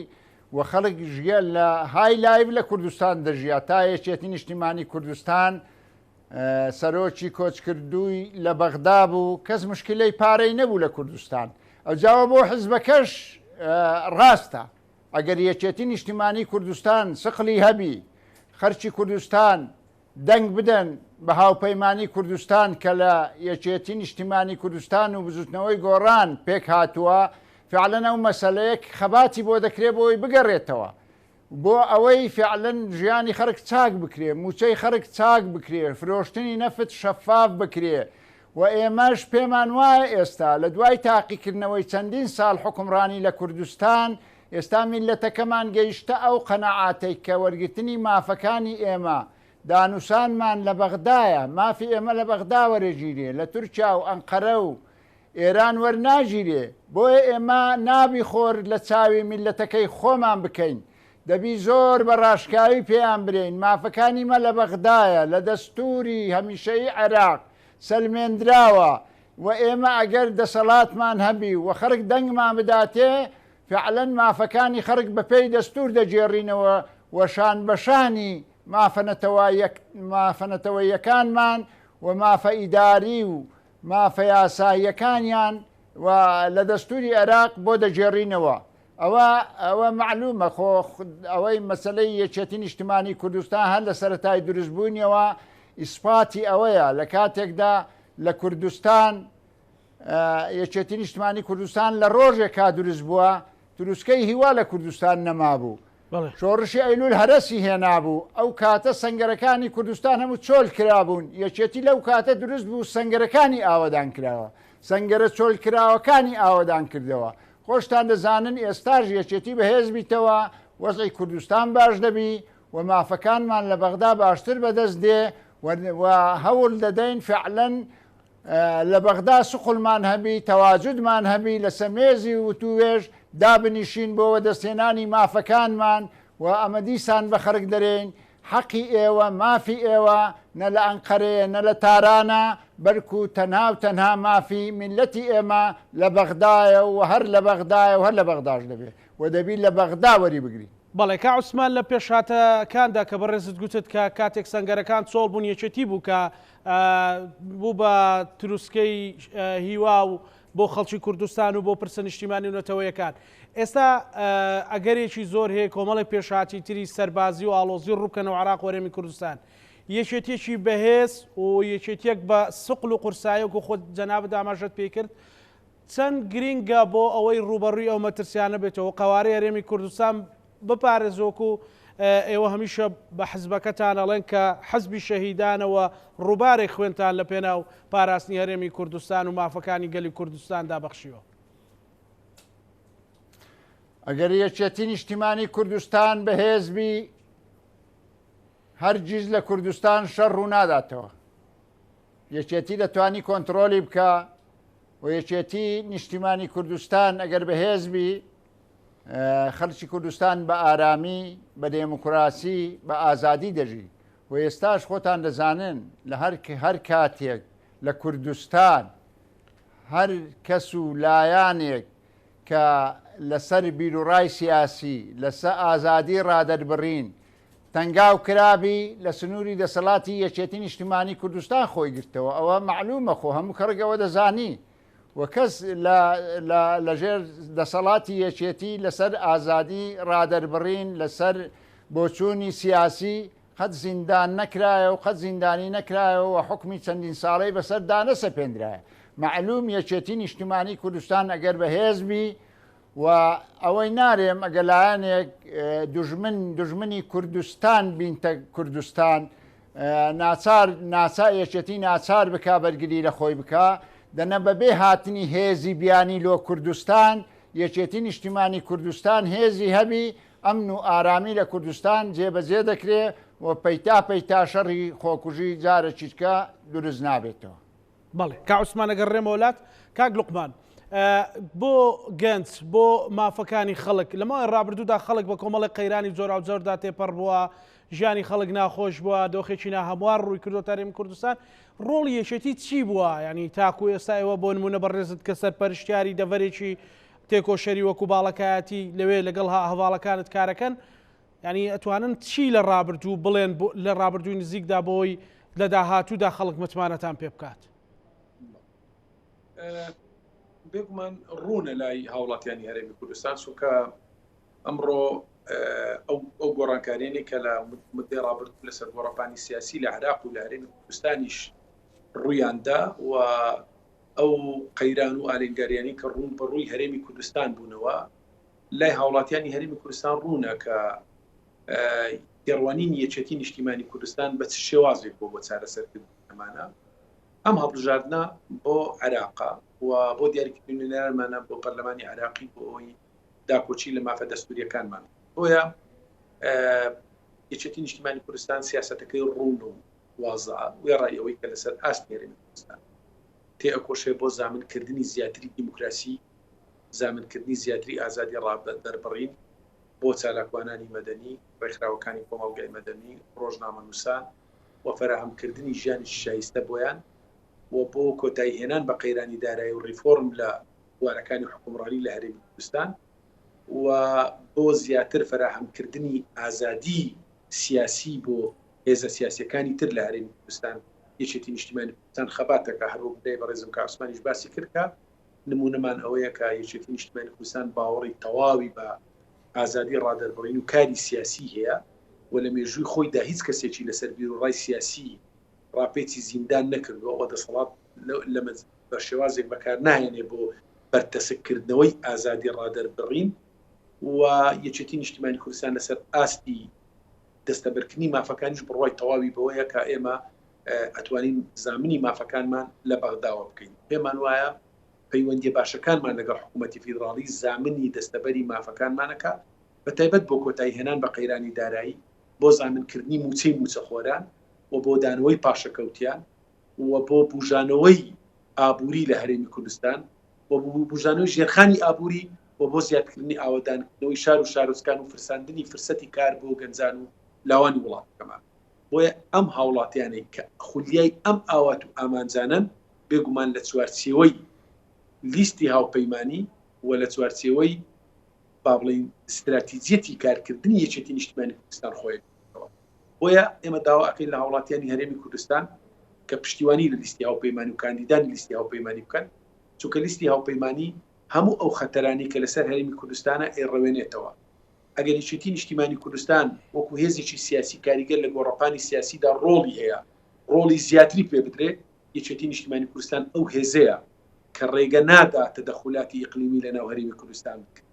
و خەڵک ژیە لە های لایڤ لە کوردستان دەژیا تا یەکێتی نیشتیمانی کوردستان سەرۆکی کۆچکردووی لە بەغدا بوو کەس مشکلەی پارەی نەبوو لە کوردستان ئەوجاوە بۆ حزبەکەش ڕاستە ئەگەر یەکێتی نیشتیمانی کوردستان سقلی هەبی خەرچی کوردستان. دەنگ بدەن بە هاوپەیمانی کوردستان کە لە یەکێتی نیشتیمانی کوردستان و بزوتنەوەی گۆڕان پێکهاتووە، فعلەن ئەو مەسەلەیە خەباتی بۆ دەکرێ بۆی بگەڕێتەوە بۆ ئەوەی فعلەن ژیانی خەرک چاک بکرێ، موچەی خەرک چاک بکرێ، فرۆشتنی نەفت شەفاف بکرێ و ئێمەش پێمان وایە ئێستا لە دوای تاقیکردنەوەی چەندین ساڵ حوکمڕانی لە کوردستان ئێستا میللەتەکەمان گەیشتە ئەو قەناعاتەی کە وەرگرتنی مافەکانی ئێمە دانوسانمان لە بەغدایە، مافی ئێمە لە بەغدا وەرەگیرێ، لە تورکیا و ئەنقەرە و ئێران وەرناگیرێ، بۆیە ئێمە نابی خۆر لە چاوی میللەتەکەی خۆمان بکەین، دەبی زۆر بە ڕاشکاوی پێیان برێین مافەکانی مە لە بەغدایە، لە دەستووری هەمیشەیی عێراق سەلمێندراوە و ئێمە ئەگەر دەسەڵاتمان هەبی و خەڵک دەنگمان بداتێ فعلەن مافەکانی خەڵک بەپێی دەستوور دەگێڕینەوە و شان بەشانی مافە نەتەوەیەکانمان و مافە ئیداری و مافە یاساییەکانیان و لە دەستووری عێراق بۆ دەگێڕینەوە. ئەوە ئەوە مەعلوومە خۆ ئەوەی مەسەلەی یەکێتی نیشتمانی کوردستان هەر لە سەرەتای دروستبوونیەوە ئیسپاتی ئەوەیە لە کاتێکدا لە کوردستان یەکێتی نیشتمانی کوردستان لە ڕۆژێکا دروست بووە تروسکەی هیوا لە کوردستان نەمابوو شۆڕشی ئەیلول هەرەسی هێنابوو ئەو کاتە سنگەرەکانی کوردستان هەموو چۆل کرابوون یەکێتی لەو کاتە دروست بوو سنگەرەکانی ئاوەدان کراوە سنگەرە چۆل کراوەکانی ئاوەدان کردەوە خۆشتان دەزانن ئێستاش یەکێتی بەهێز بیتەوە وەزعی کوردستان باش دەبی و مافەکانمان لە بەغدا باشتر بەدەست دێ و هەوڵ دەدەین فعلەن لە بەغدا سقلمان هەبی، تەواجودمان هەبی، لەسە مێزی وتووێژ دابنیشین بۆ وەدەستهێنانی مافەکانمان و ئەمە دیسان بە خەرک دەرێین حەقی ئێوە، مافی ئێوە نە لە ئەنقەرەیە نە لە تارانە، بەرکو تەنها و تەنها مافی میللەتی ئێمە لە بەغدایە و هەر لە بەغدایە و هەر لە بەغداش دەبێ و دەبی لە بەغدا وەریبگرین.
بەڵێ کاک عوسمان لە پێشهاتەکاندا کە بەڕێزت گوتت کە کاتێک سەنگەرەکان چۆڵ بوون یەکێتی بوو کە بوو بە تروسکەی هیوا و بۆ خەڵکی کوردستان و بۆ پرسە نیشتیمانی و نەتەوەیەکان. ئێستا ئەگەرێکی زۆر هەیە کۆمەڵێک پێشهاتی تری سەربازی و ئاڵۆزی ڕووبکەنەوە عێراق و هەرێمی کوردستان. یەکێتیەکی بەهێز و یەکێتیەک بە سقل و قورسایی وەکو خۆت جەنابت ئاماژەت پێی کرد چەند گرینگە بۆ ئەوەی ڕووبەڕووی ئەو مەترسیانە بێتەوە و قەوارەی هەرێمی کوردستان بپارێزێ وەکو ئێوە هەمیشە بە حزبەکەتان ئەڵێن کە حزبی شەهیدانە و ڕووبارێک خوێنتان لە پێناو پاراستنی هەرێمی کوردستان و مافەکانی گەلی کوردستاندا بەخشیوە.
ئەگەر یەکێتی نیشتیمانی کوردستان بەهێز بی هەرگیز لە کوردستان شەڕ ڕووناداتەوە. یەکێتی دەتوانی کۆنتڕۆلی بکا و یەکێتی نیشتیمانی کوردستان ئەگەر بەهێز بی خەڵکی کوردستان بە ئارامی بە دێموکراسی بە ئازادی دەژی و ئێستاش خۆتان دەزانن لە هەر هەر کاتێک لە کوردستان هەر کەس و لایانێک کە لەسەر بیروڕای سیاسی لەسە ئازادی ڕادەربڕین تەنگاو کرابی لە سنووری دەسەڵاتی یەکێتی نیشتیمانی کوردستان خۆی گرتەوە ئەوە مەعلومە خۆ هەموو خەڵک ئەوە دەزانی و کەس لە لە لەژێر دەسەڵاتی یەکێتی لەسەر ئازادی ڕادەربڕین لەسەر بۆچوونی سیاسی قەت زیندان نەکرایە و قەت زیندانی نەکرایەوە و حوکمی چەندین ساڵەی بەسەر دانەسەپێندرایە مەعلوم یەکێتی نیشتیمانی کوردستان ئەگەر بەهێز بی و ئەوەی نارێم ئەگە لایەنێک دوژمن دوژمنی کوردستان بینتە کوردستان ناچار ناچا یەکێتی ناچار بکا بەرگری لە خۆی بکا دەنە بەبێ هاتنی هێزی بیانی لۆ کوردستان یەکێتی نیشتیمانی کوردستان هێزی هەبی ئەمن و ئارامی لە کوردستان جێبەجێ دەکرێ و پەیتا پەیتا شەڕی خۆکوژی جارەکیتکە دروست نابێتەوە.
بەڵێ کاک عوسمان ئەگەڕێمەوە لات کاک لوقمان بۆ گەنج بۆ مافەکانی خەڵک لە ماوەی ڕابردوودا خەڵک بە کۆمەڵێک قەیرانی جۆراوجۆردا تێپەڕ بووە ژیانی خەڵک ناخۆش بووە دۆخێکی ناهەموار ڕووی کردو تارێمی کوردستان ڕۆڵی یەکێتی چی بووە ینی تاکو ئێستا ئێوە بۆ نمونە بەڕێزت کە سەرپەرشتیاری دەڤەرێکی تێکۆشەری وەکو باڵەکایەتی لەوێ لەگەڵ هەواڵەکانت کارەکەن یانی ئەتوانن چی لە ڕابردوو بڵێن لە ڕابردووی نزیکدا بۆی لە داهاتوودا خەڵک متمانەتان پێ بکات؟
بێگومان ڕوونە لای هاوڵاتیانی هەرێمی کوردستان چونکە ئەمڕۆ ئەو گۆڕانکاریانەی کە لە مدەی ڕابردوو لەسەر گۆڕەپانی سیاسی لە عێراق و لە هەرێمی کوردستانیش ڕوویاندا و ئەو قەیران و ئالنگاریانی کە ڕوو بە ڕووی هەرێمی کوردستان بوونەوە لای هاوڵاتیانی هەرێمی کوردستان ڕوونە کە تێڕوانینی یەکێتی نیشتیمانی کوردستان بە چ شێوازێک بۆ بۆ چارەسەرکردنی ئەمانە. ئەم هەڵبژاردنە بۆ عێراقە و بۆ دیاریکردنی نوێنەرانمانە بۆ پەرلەمانی عێراقی بۆ ئەوەی داکۆکی لە مافە دەستوریەکانمان. بۆیە یەکێتی نیشتیمانی کوردستان سیاسەتەکەی ڕوون و وازە، وێڕای ئەوەی کە لەسەر ئاستی هەرێمی کوردستان تێئەکۆشێ بۆ زامنکردنی زیاتری دیموکراسی، زامنکردنی زیاتری ئازادی ڕادەربڕین بۆ چالاکوانانی مەدەنی، ڕێکخراوەکانی کۆمەڵگای مەدەنی، ڕۆژنامەنووسان و فەراهەمکردنی ژیانێکی شایستە بۆیان و بۆ کۆتاییهێنان بە قەیرانی دارایی و ڕیفۆرم لە بوارەکانی حوکمڕانی لە هەرێمی کوردستان و بۆ زیاتر فەراهەمکردنی ئازادی سیاسی بۆ هێزە سیاسیەکانی تر لە هەرێمی کوردستان یەکێتی نیشتیمانی کوردستان خەبات دەکا. هەروەک برای بەڕێزم کاک عوسمانیش باسی کرد کە نمونەمان ئەوەیە کە یەکێتی نیشتیمانی کوردستان باوەڕی تەواوی بە ئازادی ڕادەربڕین و کاری سیاسی هەیە و لە مێژووی خۆیدا هیچ کەسێکی لەسەر بیروڕای سیاسی ڕاپێچی زیندان نەکردووە و دەسەڵات لە بە شێوازێک بەکار ناهێنێ بۆ بەرتەسککردنەوەی ئازادی ڕادەربڕین و یەکێتی نیشتیمانی کوردستان لەسەر ئاستی دەستەبەرکردنی مافەکانیش بڕوای تەواوی بەوەیە کە ئێمە ئەتوانین زامنی مافەکانمان لە بەغداوە بکەین. پێمان وایە پەیوەندیە باشەکانمان لەگەڵ حکوومەتی فیدراڵی زامنی دەستەبەری مافەکانمانەکە، بە تایبەت بۆ کۆتایی هێنان بە قەیرانی دارایی، بۆ زامنکردنی مووچەی مووچەخۆران و بۆ دانەوەی پاشەکەوتیان و بۆ بوژانەوەی ئابووری لە هەرێمی کوردستان و بۆ بوژانەوەی ژێرخانی ئابووری و بۆ زیادکردنی ئاوەدانکردنەوەی شار و شارۆچکان و فرساندنی فرسەتی کار بۆ گەنجان و لاوانی وڵاتەکەمان. بۆیە ئەم هاوڵاتیانەی کە خولیای ئەم ئاوات و ئامانجانەن بێگومان لە چوارچێوەی لیستی هاوپەیمانی و لە چوارچێوەی با بڵێین ستراتیجیەتی کارکردنی یەکێتی نیشتیمانی کوردستان خۆی بۆیە ئێمە داوا ئەکەین لە هاوڵاتیانی هەرێمی کوردستان کە پشتیوانی لە لیستی هاوپەیمانی و کاندیدانی لیستی هاوپەیمانی بکەن، چونکە لیستی هاوپەیمانی هەموو ئەو خەتەرانەی کە لەسەر هەرێمی کوردستانە ئەیڕەوێنێتەوە. ئەگەر یەکێتی نیشتیمانی کوردستان وەکو هێزێکی سیاسی کاریگەر لە گۆڕەپانی سیاسیدا ڕۆڵی هەیە، ڕۆڵی زیاتری پێ بدرێ، یەکێتی نیشتیمانی کوردستان ئەو هێزەیە کە ڕێگە نادا تەدەخولاتی ئیقلیمی لەناو هەرێمی کوردستان بکرێ.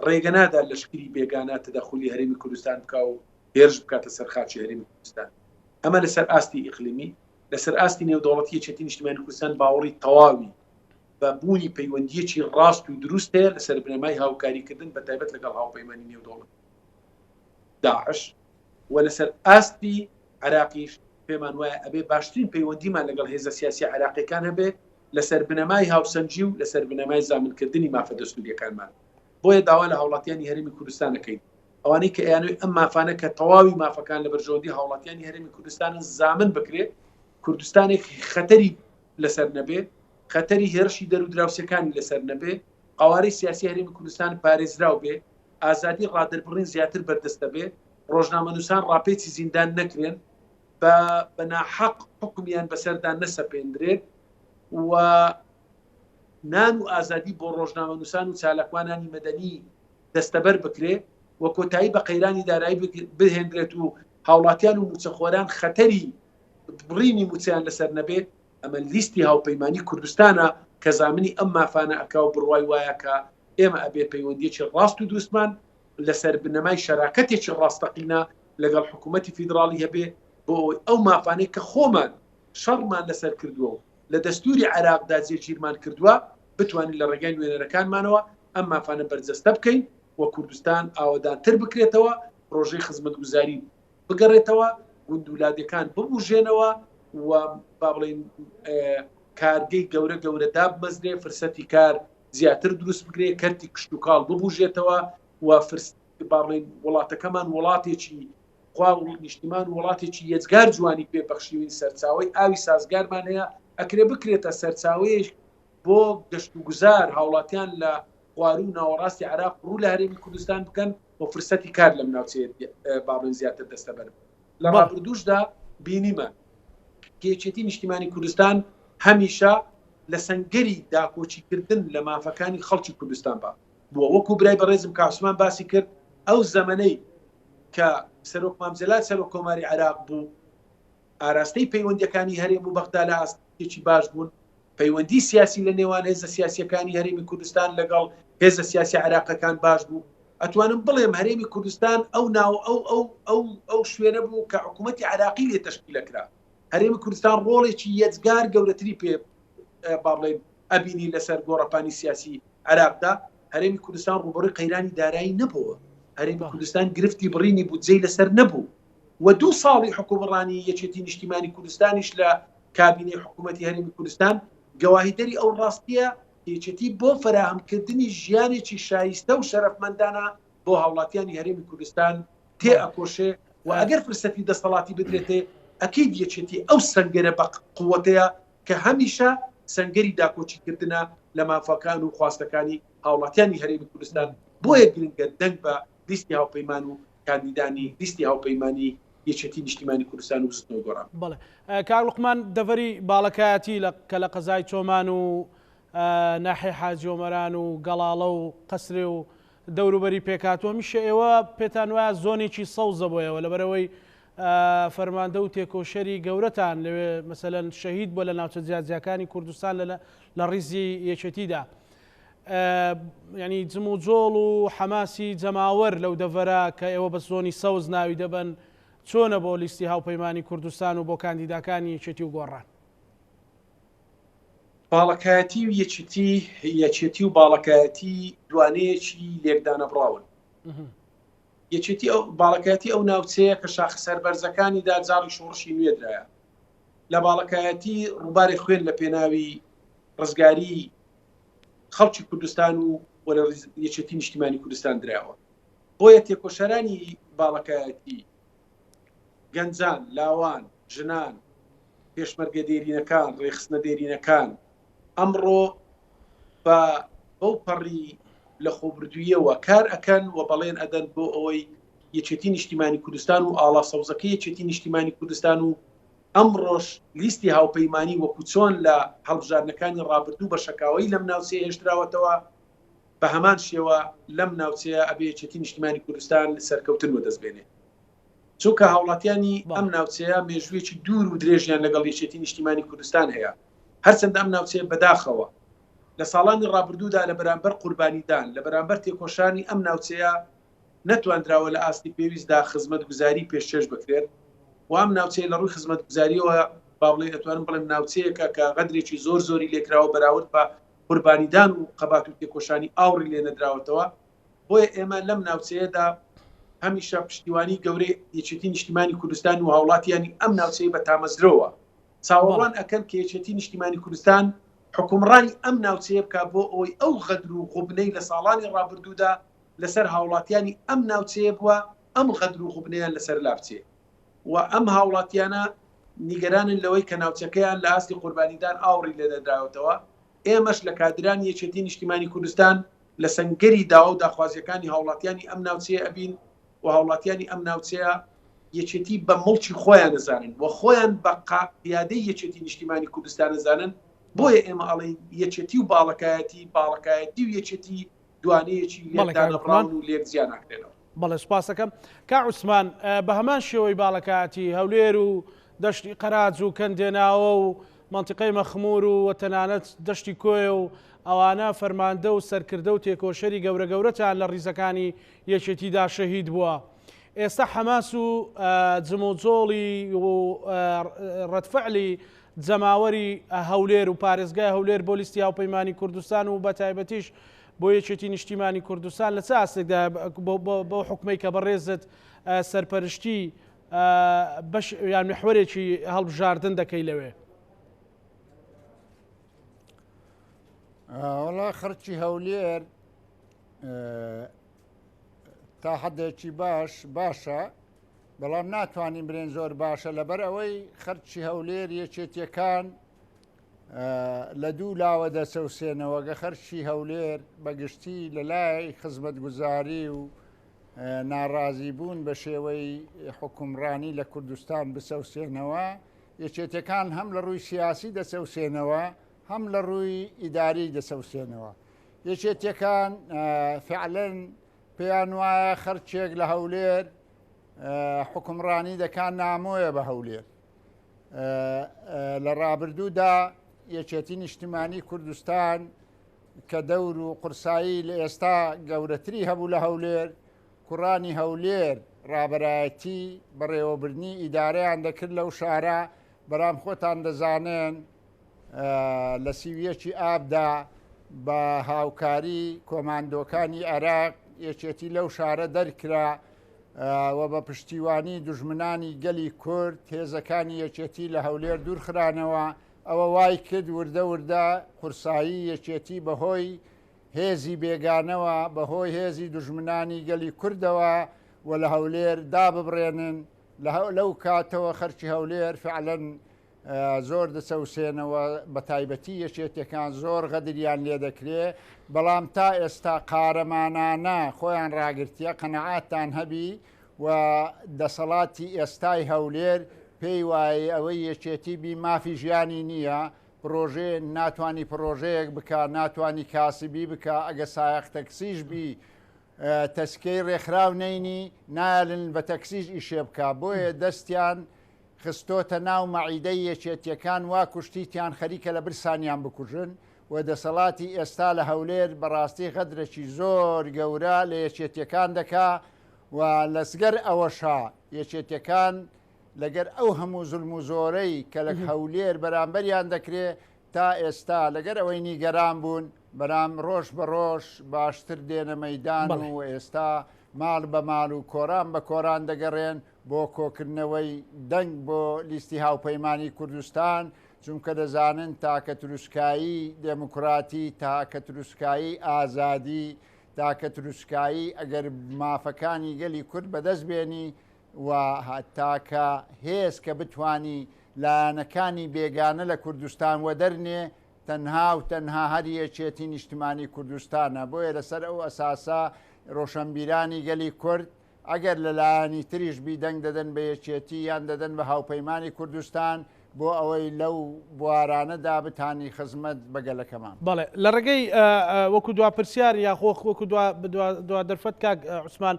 ڕێگە نادا لەشکری بێگانە تەدەخولی هەرێمی کوردستان بکا و هێرش بکاتە سەر خاکی هەرێمی کوردستان. ئەمە لەسەر ئاستی ئیقلیمی، لەسەر ئاستی نێودەوڵەتی یەکێتی نیشتیمانی کوردستان باوەڕی تەواوی بە بوونی پەیوەندییەکی ڕاست و دروست هەیە لەسەر بنەمای هاوکاریکردن بە تایبەت لەگەڵ هاوپەیمانی نێودەوڵەتی داعش و لەسەر ئاستی عێراقیش پێمان وایە ئەبێ باشترین پەیوەندیمان لەگەڵ هێزە سیاسیە عێراقیەکان هەبێ لەسەر بنەمای هاوسەنگی و لەسەر بنەمای زامنکردنی مافە دەستوریەکانمان. بۆیە داوا لە هاوڵاتیانی هەرێمی کوردستان ئەکەین ئەوانەی کە ئەیانەوێت ئەم مافانە کە تەواوی مافەکان لە بەرژەوەندی هاوڵاتیانی هەرێمی کوردستانن زامن بکرێ، کوردستانێک خەتەری لەسەر نەبێ، خەتەری هێرشی دەر و دراوسێکانی لەسەر نەبێ، قەوارەی سیاسی هەرێمی کوردستان پارێزراو بێ، ئازادی ڕادەربڕین زیاتر بەردەستە بێ، ڕۆژنامەنووسان ڕاپێچی زیندان نەکرێن، بە بە ناحەق حوکمیان بەسەردا نەسەپێندرێت و نان و ئازادی بۆ ڕۆژنامەنووسان و چالاکوانانی مەدەنی دەستەبەر بکرێ و کۆتایی بە قەیرانی دارایی بهێندرێت و هاوڵاتیان و مووچەخۆران خەتەری بڕینی مووچەیان لەسەر نەبێ، ئەمە لیستی هاوپەیمانی کوردستانە کە زامنی ئەم مافانە ئەکا و بڕوای وایە کە ئێمە ئەبێ پەیوەندییەکی ڕاست و دروستمان لەسەر بنەمای شەراکەتێکی ڕاستەقینە لەگەڵ حکوومەتی فیدراڵی هەبێ بۆ ئەوەی ئەو مافانەی کە خۆمان شەڕمان لەسەر کردووە و لە دەستووری عێراقدا جێگیرمان کردووە بتوانین لە ڕێگای نوێنەرەکانمانەوە ئەم مافانە بەرجەستە بکەین و کوردستان ئاوەدانتر بکرێتەوە، پڕۆژەی خزمەتگوزاری بگەڕێتەوە، گوند و لادێکان ببوژێنەوە و با بڵێین کارگەی گەورە گەورە دابمەزرێ، فرسەتی کار زیاتر دروست بکرێ، کەرتی کشتوکاڵ ببوژێتەوە و با بڵێین وڵاتەکەمان وڵاتێکی خوا و نیشتیمان و وڵاتێکی یەجگار جوانی پێ بەخشیوین، سەرچاوەی ئاوی سازگارمان هەیە، ئەکرێ بکرێتە سەرچاوەیەک بۆ گەشتوگوزار، هاوڵاتیان لە خواروو و ناوەڕاستی عێراق ڕوو لە هەرێمی کوردستان بکەن و فرسەتی کار لەم ناوچەیە با بڵێین زیاتر دەستەبەر بکەن. لە ڕابردووشدا بینیمان کە یەکێتی نیشتیمانی کوردستان هەمیشە لە سەنگەری داکۆکیکردن لە مافەکانی خەڵکی کوردستان بە بووە. وەکو برای بەڕێزم کاک عوسمان باسی کرد. ئەو زەمەنەی کە سەرۆک مام جەلال سەرۆک کۆماری عێراق بوو، ئاراستەی پەیوەندییەکانی هەرێم و بەغدا لە ئاستێکی باش بوون، پەیوەندی سیاسی لە نێوان هێزە سیاسییەکانی هەرێمی کوردستان لەگەڵ هێزە سیاسی عێراقەکان باش بوو. ئەتوانم بڵێم هەرێمی کوردستان ئەو ناو ئەو ئەو ئەو ئەو شوێنە بوو کە حکوومەتی عێراقی لێ تەشکیلەکرا. هەرێمی کوردستان ڕۆڵێکی یەجگار گەورەتری پێ با بڵێین ئەبینی لەسەر گۆڕەپانی سیاسی عێراقدا. هەرێمی کوردستان ڕووبەڕووی قەیرانی دارایی نەبووە. هەرێمی کوردستان گرفتی بڕینی بودجەی لەسەر نەبوو و دوو ساڵی حکومڕانی یەکێتی نیشتیمانی کوردستانیش لە کابینەی حکوومەتی هەرێمی کوردستان گەواهیدەری ئەو ڕاستیە یەکێتی بۆ فەراهەمکردنی ژیانێکی شایستە و شەرەفمەندانە بۆ هاوڵاتیانی هەرێمی کوردستان تێ ئەکۆشێ و ئەگەر فرسەتی دەسەڵاتی بدرێتێ ئەکید یەکێتی ئەو سەنگەرە بە قوەتەیە کە هەمیشە سەنگەری داکۆکیکردنە لە مافەکان و خواستەکانی هاوڵاتیانی هەرێمی کوردستان، بۆیە گرنگە دەنگ بە لیستی هاوپەیمان و کاندیدانی لیستی هاوپەیمانی یەکێتی نیشتیمانی کوردستان و بزوتنەوەی گۆڕان.
بەڵێ کاک لوقمان دەڤەری باڵەکایەتی لە کە لە قەزای چۆمان و ناحیەی حاجی ئۆمەران و گەڵاڵە و قەسرێ و دەوروبەری پێکهاتووە هەمیشە ئێوە پێتان وایە زۆنێکی سەوزە بۆ ئێوە لەبەرئەوەی فەرماندە و تێکۆشەری گەورەتان لەوێ مەسەلەن شەهید بووە لە ناوچە جیاجیاکانی کوردستان لە ڕیزی یەکێتیدا ینی جموجۆڵ و حەماسی جەماوەر لەو دەڤەرە کە ئێوە بە زۆنی سەوز ناوی دەبەن چۆنە بۆ لیستی هاوپەیمانی کوردستان و بۆ کاندیداکانی یەکێتی و گۆڕان؟
باڵەکایەتی و یەکێتی یەکێتی و باڵەکایەتی دوانەیەکی لێکدانەبڕاون. یەکێتی ئەو باڵەکایەتی ئەو ناوچەیە کە شاخە سەربەرزەکانیدا جاڕی شۆڕشی نوێ درایە. لە باڵەکایەتی ڕووبارێک خوێن لە پێناوی ڕزگاری خەڵکی کوردستان و و لە یەکێتی نیشتیمانی کوردستان دراوە. بۆیە تێکۆشەرانی باڵەکایەتی، گەنجان، لاوان، ژنان، پێشمەرگە دێرینەکان، ڕێکخستنە دێرینەکان ئەمڕۆ بە بەو پەڕی لەخۆبردوویەوە کار ئەکەن و بەڵێن ئەدەن بۆ ئەوەی یەکێتی نیشتیمانی کوردستان و ئاڵا سەوزەکەی یەکێتی نیشتیمانی کوردستان و ئەمڕۆش لیستی هاوپەیمانی وەکو چۆن لە هەڵبژاردنەکانی ڕابردوو بە شەکاوەیی لەم ناوچەیە هێشتراوەتەوە بە هەمان شێوە لەم ناوچەیە ئەبێ یەکێتی نیشتیمانی کوردستان سەرکەوتن وەدەست بێنێ. چونکە هاوڵاتیانی ئەم ناوچەیە مێژوویەکی دوور و درێژیان لەگەڵ یەکێتی نیشتیمانی کوردستان هەیە، هەرچەندە ئەم ناوچەیە بەداخەوە لە ساڵانی ڕابردوودا لە بەرامبەر قوربانیدان، لە بەرامبەر تێکۆشانی ئەم ناوچەیە نەتواندراوە لە ئاستی پێویستدا خزمەتگوزاری پێشکێش بکرێت و ئەم ناوچەیە لە ڕووی خزمەتگوزاریەوە با بڵێین ئەتوانم بڵێم ناوچەیەکە کە غەدرێکی زۆر زۆری لێکراوە بەراورد بە قوربانیدان و خەبات و تێکۆشانی ئاوڕی لێنەدراوەتەوە. بۆیە ئێمە لەم ناوچەیەدا هەمیشە پشتیوانی گەورەی یەکێتی نیشتیمانی کوردستان و هاوڵاتیانی ئەم ناوچەیە بە تامەزرۆوە چاوەڕوان ئەکەن کە یەکێتی نیشتیمانی کوردستان حکومڕانی ئەم ناوچەیە بکا بۆ ئەوەی ئەو غەدر و غوبنەی لە ساڵانی ڕابردوودا لەسەر هاوڵاتیانی ئەم ناوچەیە بووە ئەم غەدر و غوبنەیان لەسەر لابچێ و ئەم هاوڵاتیانە نیگەرانن لەوەی کە ناوچەکەیان لە ئاستی قوربانیدان ئاوڕی لێنەدراوەتەوە ئێمەش لە کادرانی یەکێتی نیشتیمانی کوردستان لە سەنگەری داوا و داخوازیەکانی هاوڵاتیانی ئەم ناوچەیە ئەبین و هاوڵاتیانی ئەم ناوچەیە یەکێتی بە موڵکی خۆیان ئەزانن و خۆیان بە قیادەی یەکێتی نیشتیمانی کوردستان ئەزانن بۆیە ئێمە ئەڵێین یەکێتی و باڵەکایەتی باڵەکایەتی و یەکێتی دوانەیەکی لێک دانەبڕاون و لێک جیا ناکرێنەوە.
بەڵێ سوپاسەکەم کاک عوسمان بە هەمان شێوەی باڵەکایەتی هەولێر و دەشتی قەراج و کەندێناوە و مەنتیقەی مەخمور و تەنانەت دەشتی کۆیە و ئەوانە فەرماندە و سەرکردە و تێکۆشەری گەورە گەورەتان لە ڕیزەکانی یەکێتیدا شەهید بووە. ئێستا حەماس و جموجۆڵی و ڕەدفعلی جەماوەری هەولێر و پارێزگای هەولێر بۆ لیستی هاوپەیمانی کوردستان و بەتایبەتیش بۆ یەکێتی نیشتیمانی کوردستان لە چ ئاستێکدا بەو حکومەی کە بەڕێزت سەرپەرشتی بەش یان میحوەرێکی هەڵبژاردن دەکەی لەوێ؟
وەڵا خەڵکی هەولێر تا حدێکی باش باشە بەڵام ناتوانین برێن زۆر باشە لەبەر ئەوەی خەرکی هەولێر یەکێتیەکان لە دوو لاوە دەچەوسێنەوە گە خەرکی هەولێر بەگشتی لە لای خزمەتگوزاری و ناڕازی بوون بە شێوەی حکومڕانی لە کوردستان بچەوسێنەوە، یەکێتیەکان هەم لە ڕووی سیاسی دەچەوسێنەوە هەم لە ڕووی ئیداری دەچەوسێنەوە. یەکێتیەکان فعلەن 500 پێیان وایە خەرچێک لە هەولێر حکومڕانی دەکان نامۆیە بە هەولێر. لە ڕابردوودا یەکێتی نیشتیمانی کوردستان کە دەور و قورسایی لە ئێستا گەورەتری هەبوو لە هەولێر، کوڕانی هەولێر ڕابەرایەتی بەڕێوەبردنی ئیدارەیان دەکرد لەو شارە، بەرام خۆتان دەزانن لە 31 ئابدا بە هاوکاری کۆماندۆکانی عێراق یەکێتی لەو شارە دەرکرا و بە پشتیوانی دوژمنانی گەلی کورد هێزەکانی یەکێتی لە هەولێر دوورخرانەوە، ئەوە وای کرد وردە وردە قورسایی یەکێتی بەهۆی هێزی بێگانەوە، بەهۆی هێزی دوژمنانی گەلی کوردەوە و لە هەولێر داببڕێنن، لەو کاتەوە خەرکی هەولێر فعلەن زۆر دەچەوسێنەوە بەتایبەتی یەکێتیەکان زۆر غەدریان لێ دەکرێ بەڵام تا ئێستا قارەمانانە خۆیان ڕاگرتیە قەنەعاتتان هەبی و دەسەڵاتی ئێستای هەولێر پێی وایە ئەوەی یەکێتی بی مافی ژیانی نییە پرۆژێ ناتوانانی پرۆژەیەک بکە ناتوانانی کاسبی بکە ئەگە سایەق تەکسیش بی تەسکەی ڕێکخراو نەینی نایەلن بە تەکسیش ئیشێ بکە بۆیە دەستیان خستۆتە ناو مەعیدەی یەکێتیەکان وا کوشتیتیان خەریکە لە برسانیان بکوژن و دەسەڵاتی ئێستا لە هەولێر بەڕاستی غەدرەکی زۆر گەورە لە یەکێتیەکان دەکا و لەسگەر ئەوەشا یەکێتیەکان لەگەر ئەو هەموو زولم و زۆرەی کە لە هەولێر بەرامبەریان دەکرێ تا ئێستا لەگەر ئەوەی نیگەران بوون بەرام ڕۆژ بە ڕۆژ باشتر دێنە مەیدان و ئێستا ماڵ بە ماڵ و کۆران بە کۆران دەگەڕێن بۆ کۆکردنەوەی دەنگ بۆ لیستی هاوپەیمانی کوردستان، چونکە دەزانن تاکە تروسکایی دێموکراتی، تاکە تروسکایی ئازادی، تاکە تروسکایی ئەگەر مافەکانی گەلی کورد بەدەست بێنی و تاکە هێز کە بتوانی لایەنەکانی بێگانە لە کوردستان وەدەرنێ تەنها و تەنها هەر یەکێتی نیشتمانی کوردستانە. بۆیە لەسەر ئەو ئەساسە ڕۆشەنبیرانی گەلی کورد ئەگەر لە لایەنی تریش بی دەنگ دەدەن بە یەکێتی یان دەدەن بە هاوپەیمانی کوردستان بۆ ئەوەی لەو بوارانەدا بتانی خزمەت بە گەلەکەمان.
بەڵێ لە ڕێگەی وەکو دوا پرسیار یاخۆ وەکو دوا دەرفەت کاک عوسمان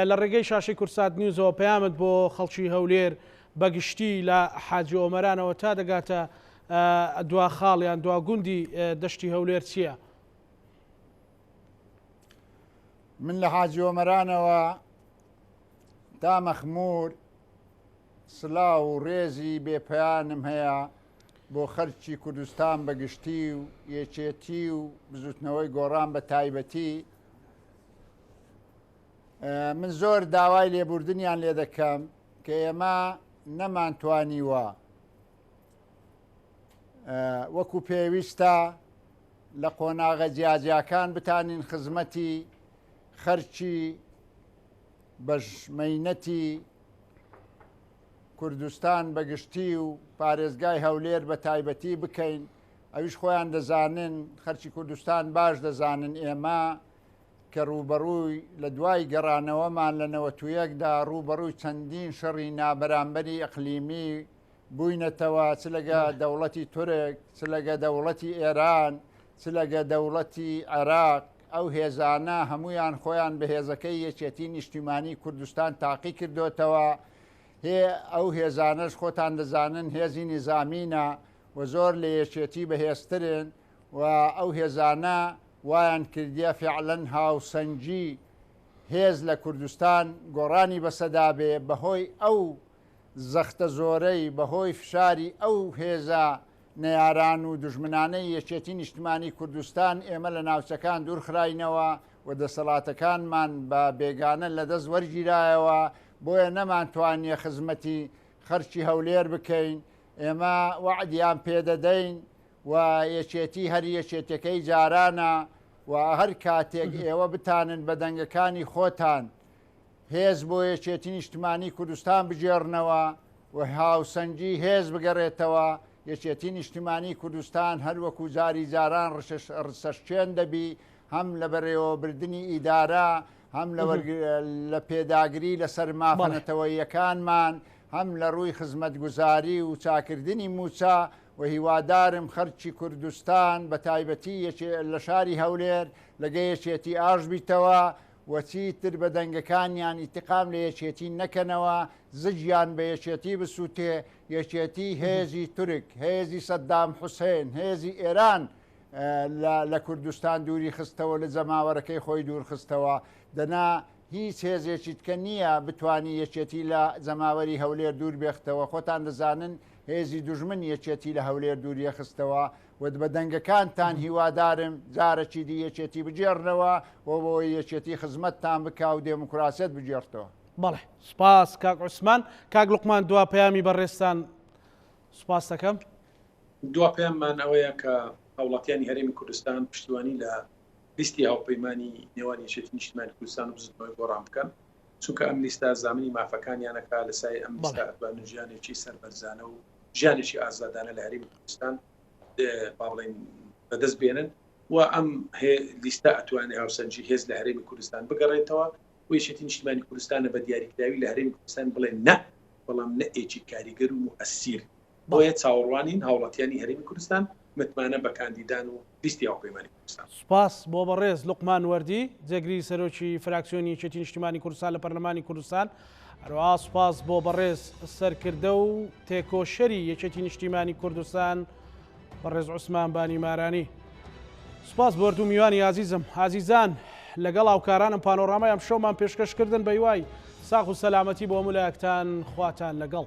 لە ڕێگەی شاشەی کوردسات نیوزەوە پەیامت بۆ خەڵکی هەولێر بە گشتی لە حاجی ئۆمەرانەوە تا دەگاتە دوا خاڵ یان دوا گوندی دەشتی هەولێر چییە؟
من لە حاجی ئۆمەرانەوە تا مەخمور سلاو و ڕێزی بێپیانم هەیە بۆ خەرکی کوردستان بە گشتی و یەکێتی و بزوتنەوەی گۆڕان بە تایبەتی من زۆر داوای لێبوردنیان لێ دەکەم کە ئێمە نەمانتوانیوە وەکو پێویستە لە قۆناغە جیاجیاکان بتانین خزمەتی خەرکی بەش مەینەتی کوردستان بە گشتی و پارێزگای هەولێر بە تایبەتی بکەین ئەویش خۆیان دەزانن خەرکی کوردستان باش دەزانن ئێمە کە ڕووبەڕووی لە دوای گەڕانەوەمان لە نەوەتویەکدا ڕووبەڕووی چەندین شەڕی نابەرامبەری ئەقلیمی بووینەتەوە چ لەگە دەوڵەتی تورک، چ لەگە دەوڵەتی ئێران، چ لەگە دەوڵەتی عێراق، ئەو هێزانە هەموویان خۆیان بە هێزەکەی یەکێتی نیشتیمانی کوردستان تاقی کردۆتەوە، هێ ئەو هێزانەش خۆتان دەزانن هێزی نیزامینە و زۆر لە یەکێتی بەهێزترن و ئەو هێزانە وایان کردیە فعلەن هاوسەنگی هێز لە کوردستان گۆڕانی بەسەدا بێ بەهۆی ئەو زەختە زۆرەی بەهۆی فشاری ئەو هێزە نەیاران و دوژمنانەی یەکێتی نیشتمانی کوردستان ئێمە لە ناوچەکان دوورخراینەوە و دەسەڵاتەکانمان بە بێگانە لەدەست وەرگیرایەوە بۆیە نەمانتوانیە خزمەتی خەرکی هەولێر بکەین ئێمە وەعدیان پێدەدەین و یەکێتی هەر یەکێتەکەی جارانە و هەر کاتێک ئێوە بتانن بە دەنگەکانی خۆتان هێز بۆ یەکێتی نیشتمانی کوردستان بگێڕنەوە و هاوسەنگی هێز بگەڕێتەوە، یەکێتی نیشتمانی کوردستان هەر وەکو جاری جاران ڕچەشکێن دەبی هەم لە بەرێوەبردنی ئیدارە، هەم لە پێداگری لەسەر مافە نەتەوەییەکانمان، هەم لە ڕووی خزمەتگوزاری و چاکردنی مووچە و هیوادارم خەرکی کوردستان بە تایبەتی لە شاری هەولێر لەگە یەکێتی ئاش بیتەوە. و چیتر بە دەنگەکانیان ئیتقام لە یەکێتی نەکەنەوە، زگیان بە یەکێتی بسووتێ، یەکێتی هێزی تورک، هێزی سەدام حوسێن، هێزی ئێران لە کوردستان دووری خستەوە، لە جەماوەرەکەی خۆی دوور خستەوە، دەنا هیچ هێزێکی تکە نییە بتوانی یەکێتی لە جەماوەری هەولێر دوور بێختەوە، خۆتان دەزانن هێزی دوژمن یەکێتی لە هەولێر دووریە خستەوە و بە دەنگەکانتان هیوادارم جارەکی دی یەکێتی بگێڕنەوە و بۆی یەکێتی خزمەتتان بکا و دێموکراسیەت بگێڕتەوە.
بەڵێ سوپاس کاک عوسمان. کاک لوقمان دوا پەیامی بەڕێزتان سوپاس دەکەم.
دوا پەیاممان ئەوەیە کە هاوڵاتیانی هەرێمی کوردستان پشتیوانی لە لیستی هاوپەیمانی نێوان یەکێتی نیشتیمانی کوردستان و بزوتنەوەی گۆڕان بکەن، چونکە ئەم لیستە زامنی مافەکانیانە کە لە سایەی ئەم لیستە ئەتوانن ژیانێکی سەربەرزانە و ژیانێکی ئازادانە لە هەرێمی کوردستان با بڵێین بەدەست بێنن و ئەم لیستە ئەتوانێ هاوسەنگی هێز لە هەرێمی کوردستان بگەڕێتەوە و یەکێتی نیشتیمانی کوردستانە بە دیاریکراوی لە هەرێمی کوردستان بڵێن نە، بەڵام نەئێکی کاریگەر و موئەسیر. بۆیە چاوەڕوانین هاوڵاتیانی هەرێمی کوردستان متمانە بە کاندیدان و لیستی هاوپەیمانی کوردستان.
سوپاس بۆ بەڕێز لوقمان وەردی، جێگری سەرۆکی فراکسیۆنی یەکێتی نیشتیمانی کوردستان لە پەرلەمانی کوردستان، هەروەها سوپاس بۆ بەڕێز سەرکردە و تێکۆشەری یەکێتی نیشتیمانی کوردستان بەڕێز عوسمان بانی مارانی. سوپاس بۆ هەردوو میوانی ئازیزم. ئازیزان لەگەڵ هاوکارانم پانۆرامای ئەمشەومان پێشکەش کردن بە هیوای ساغ و سەلامەتی بۆ هەموو لایەکتان خواتان لەگەڵ.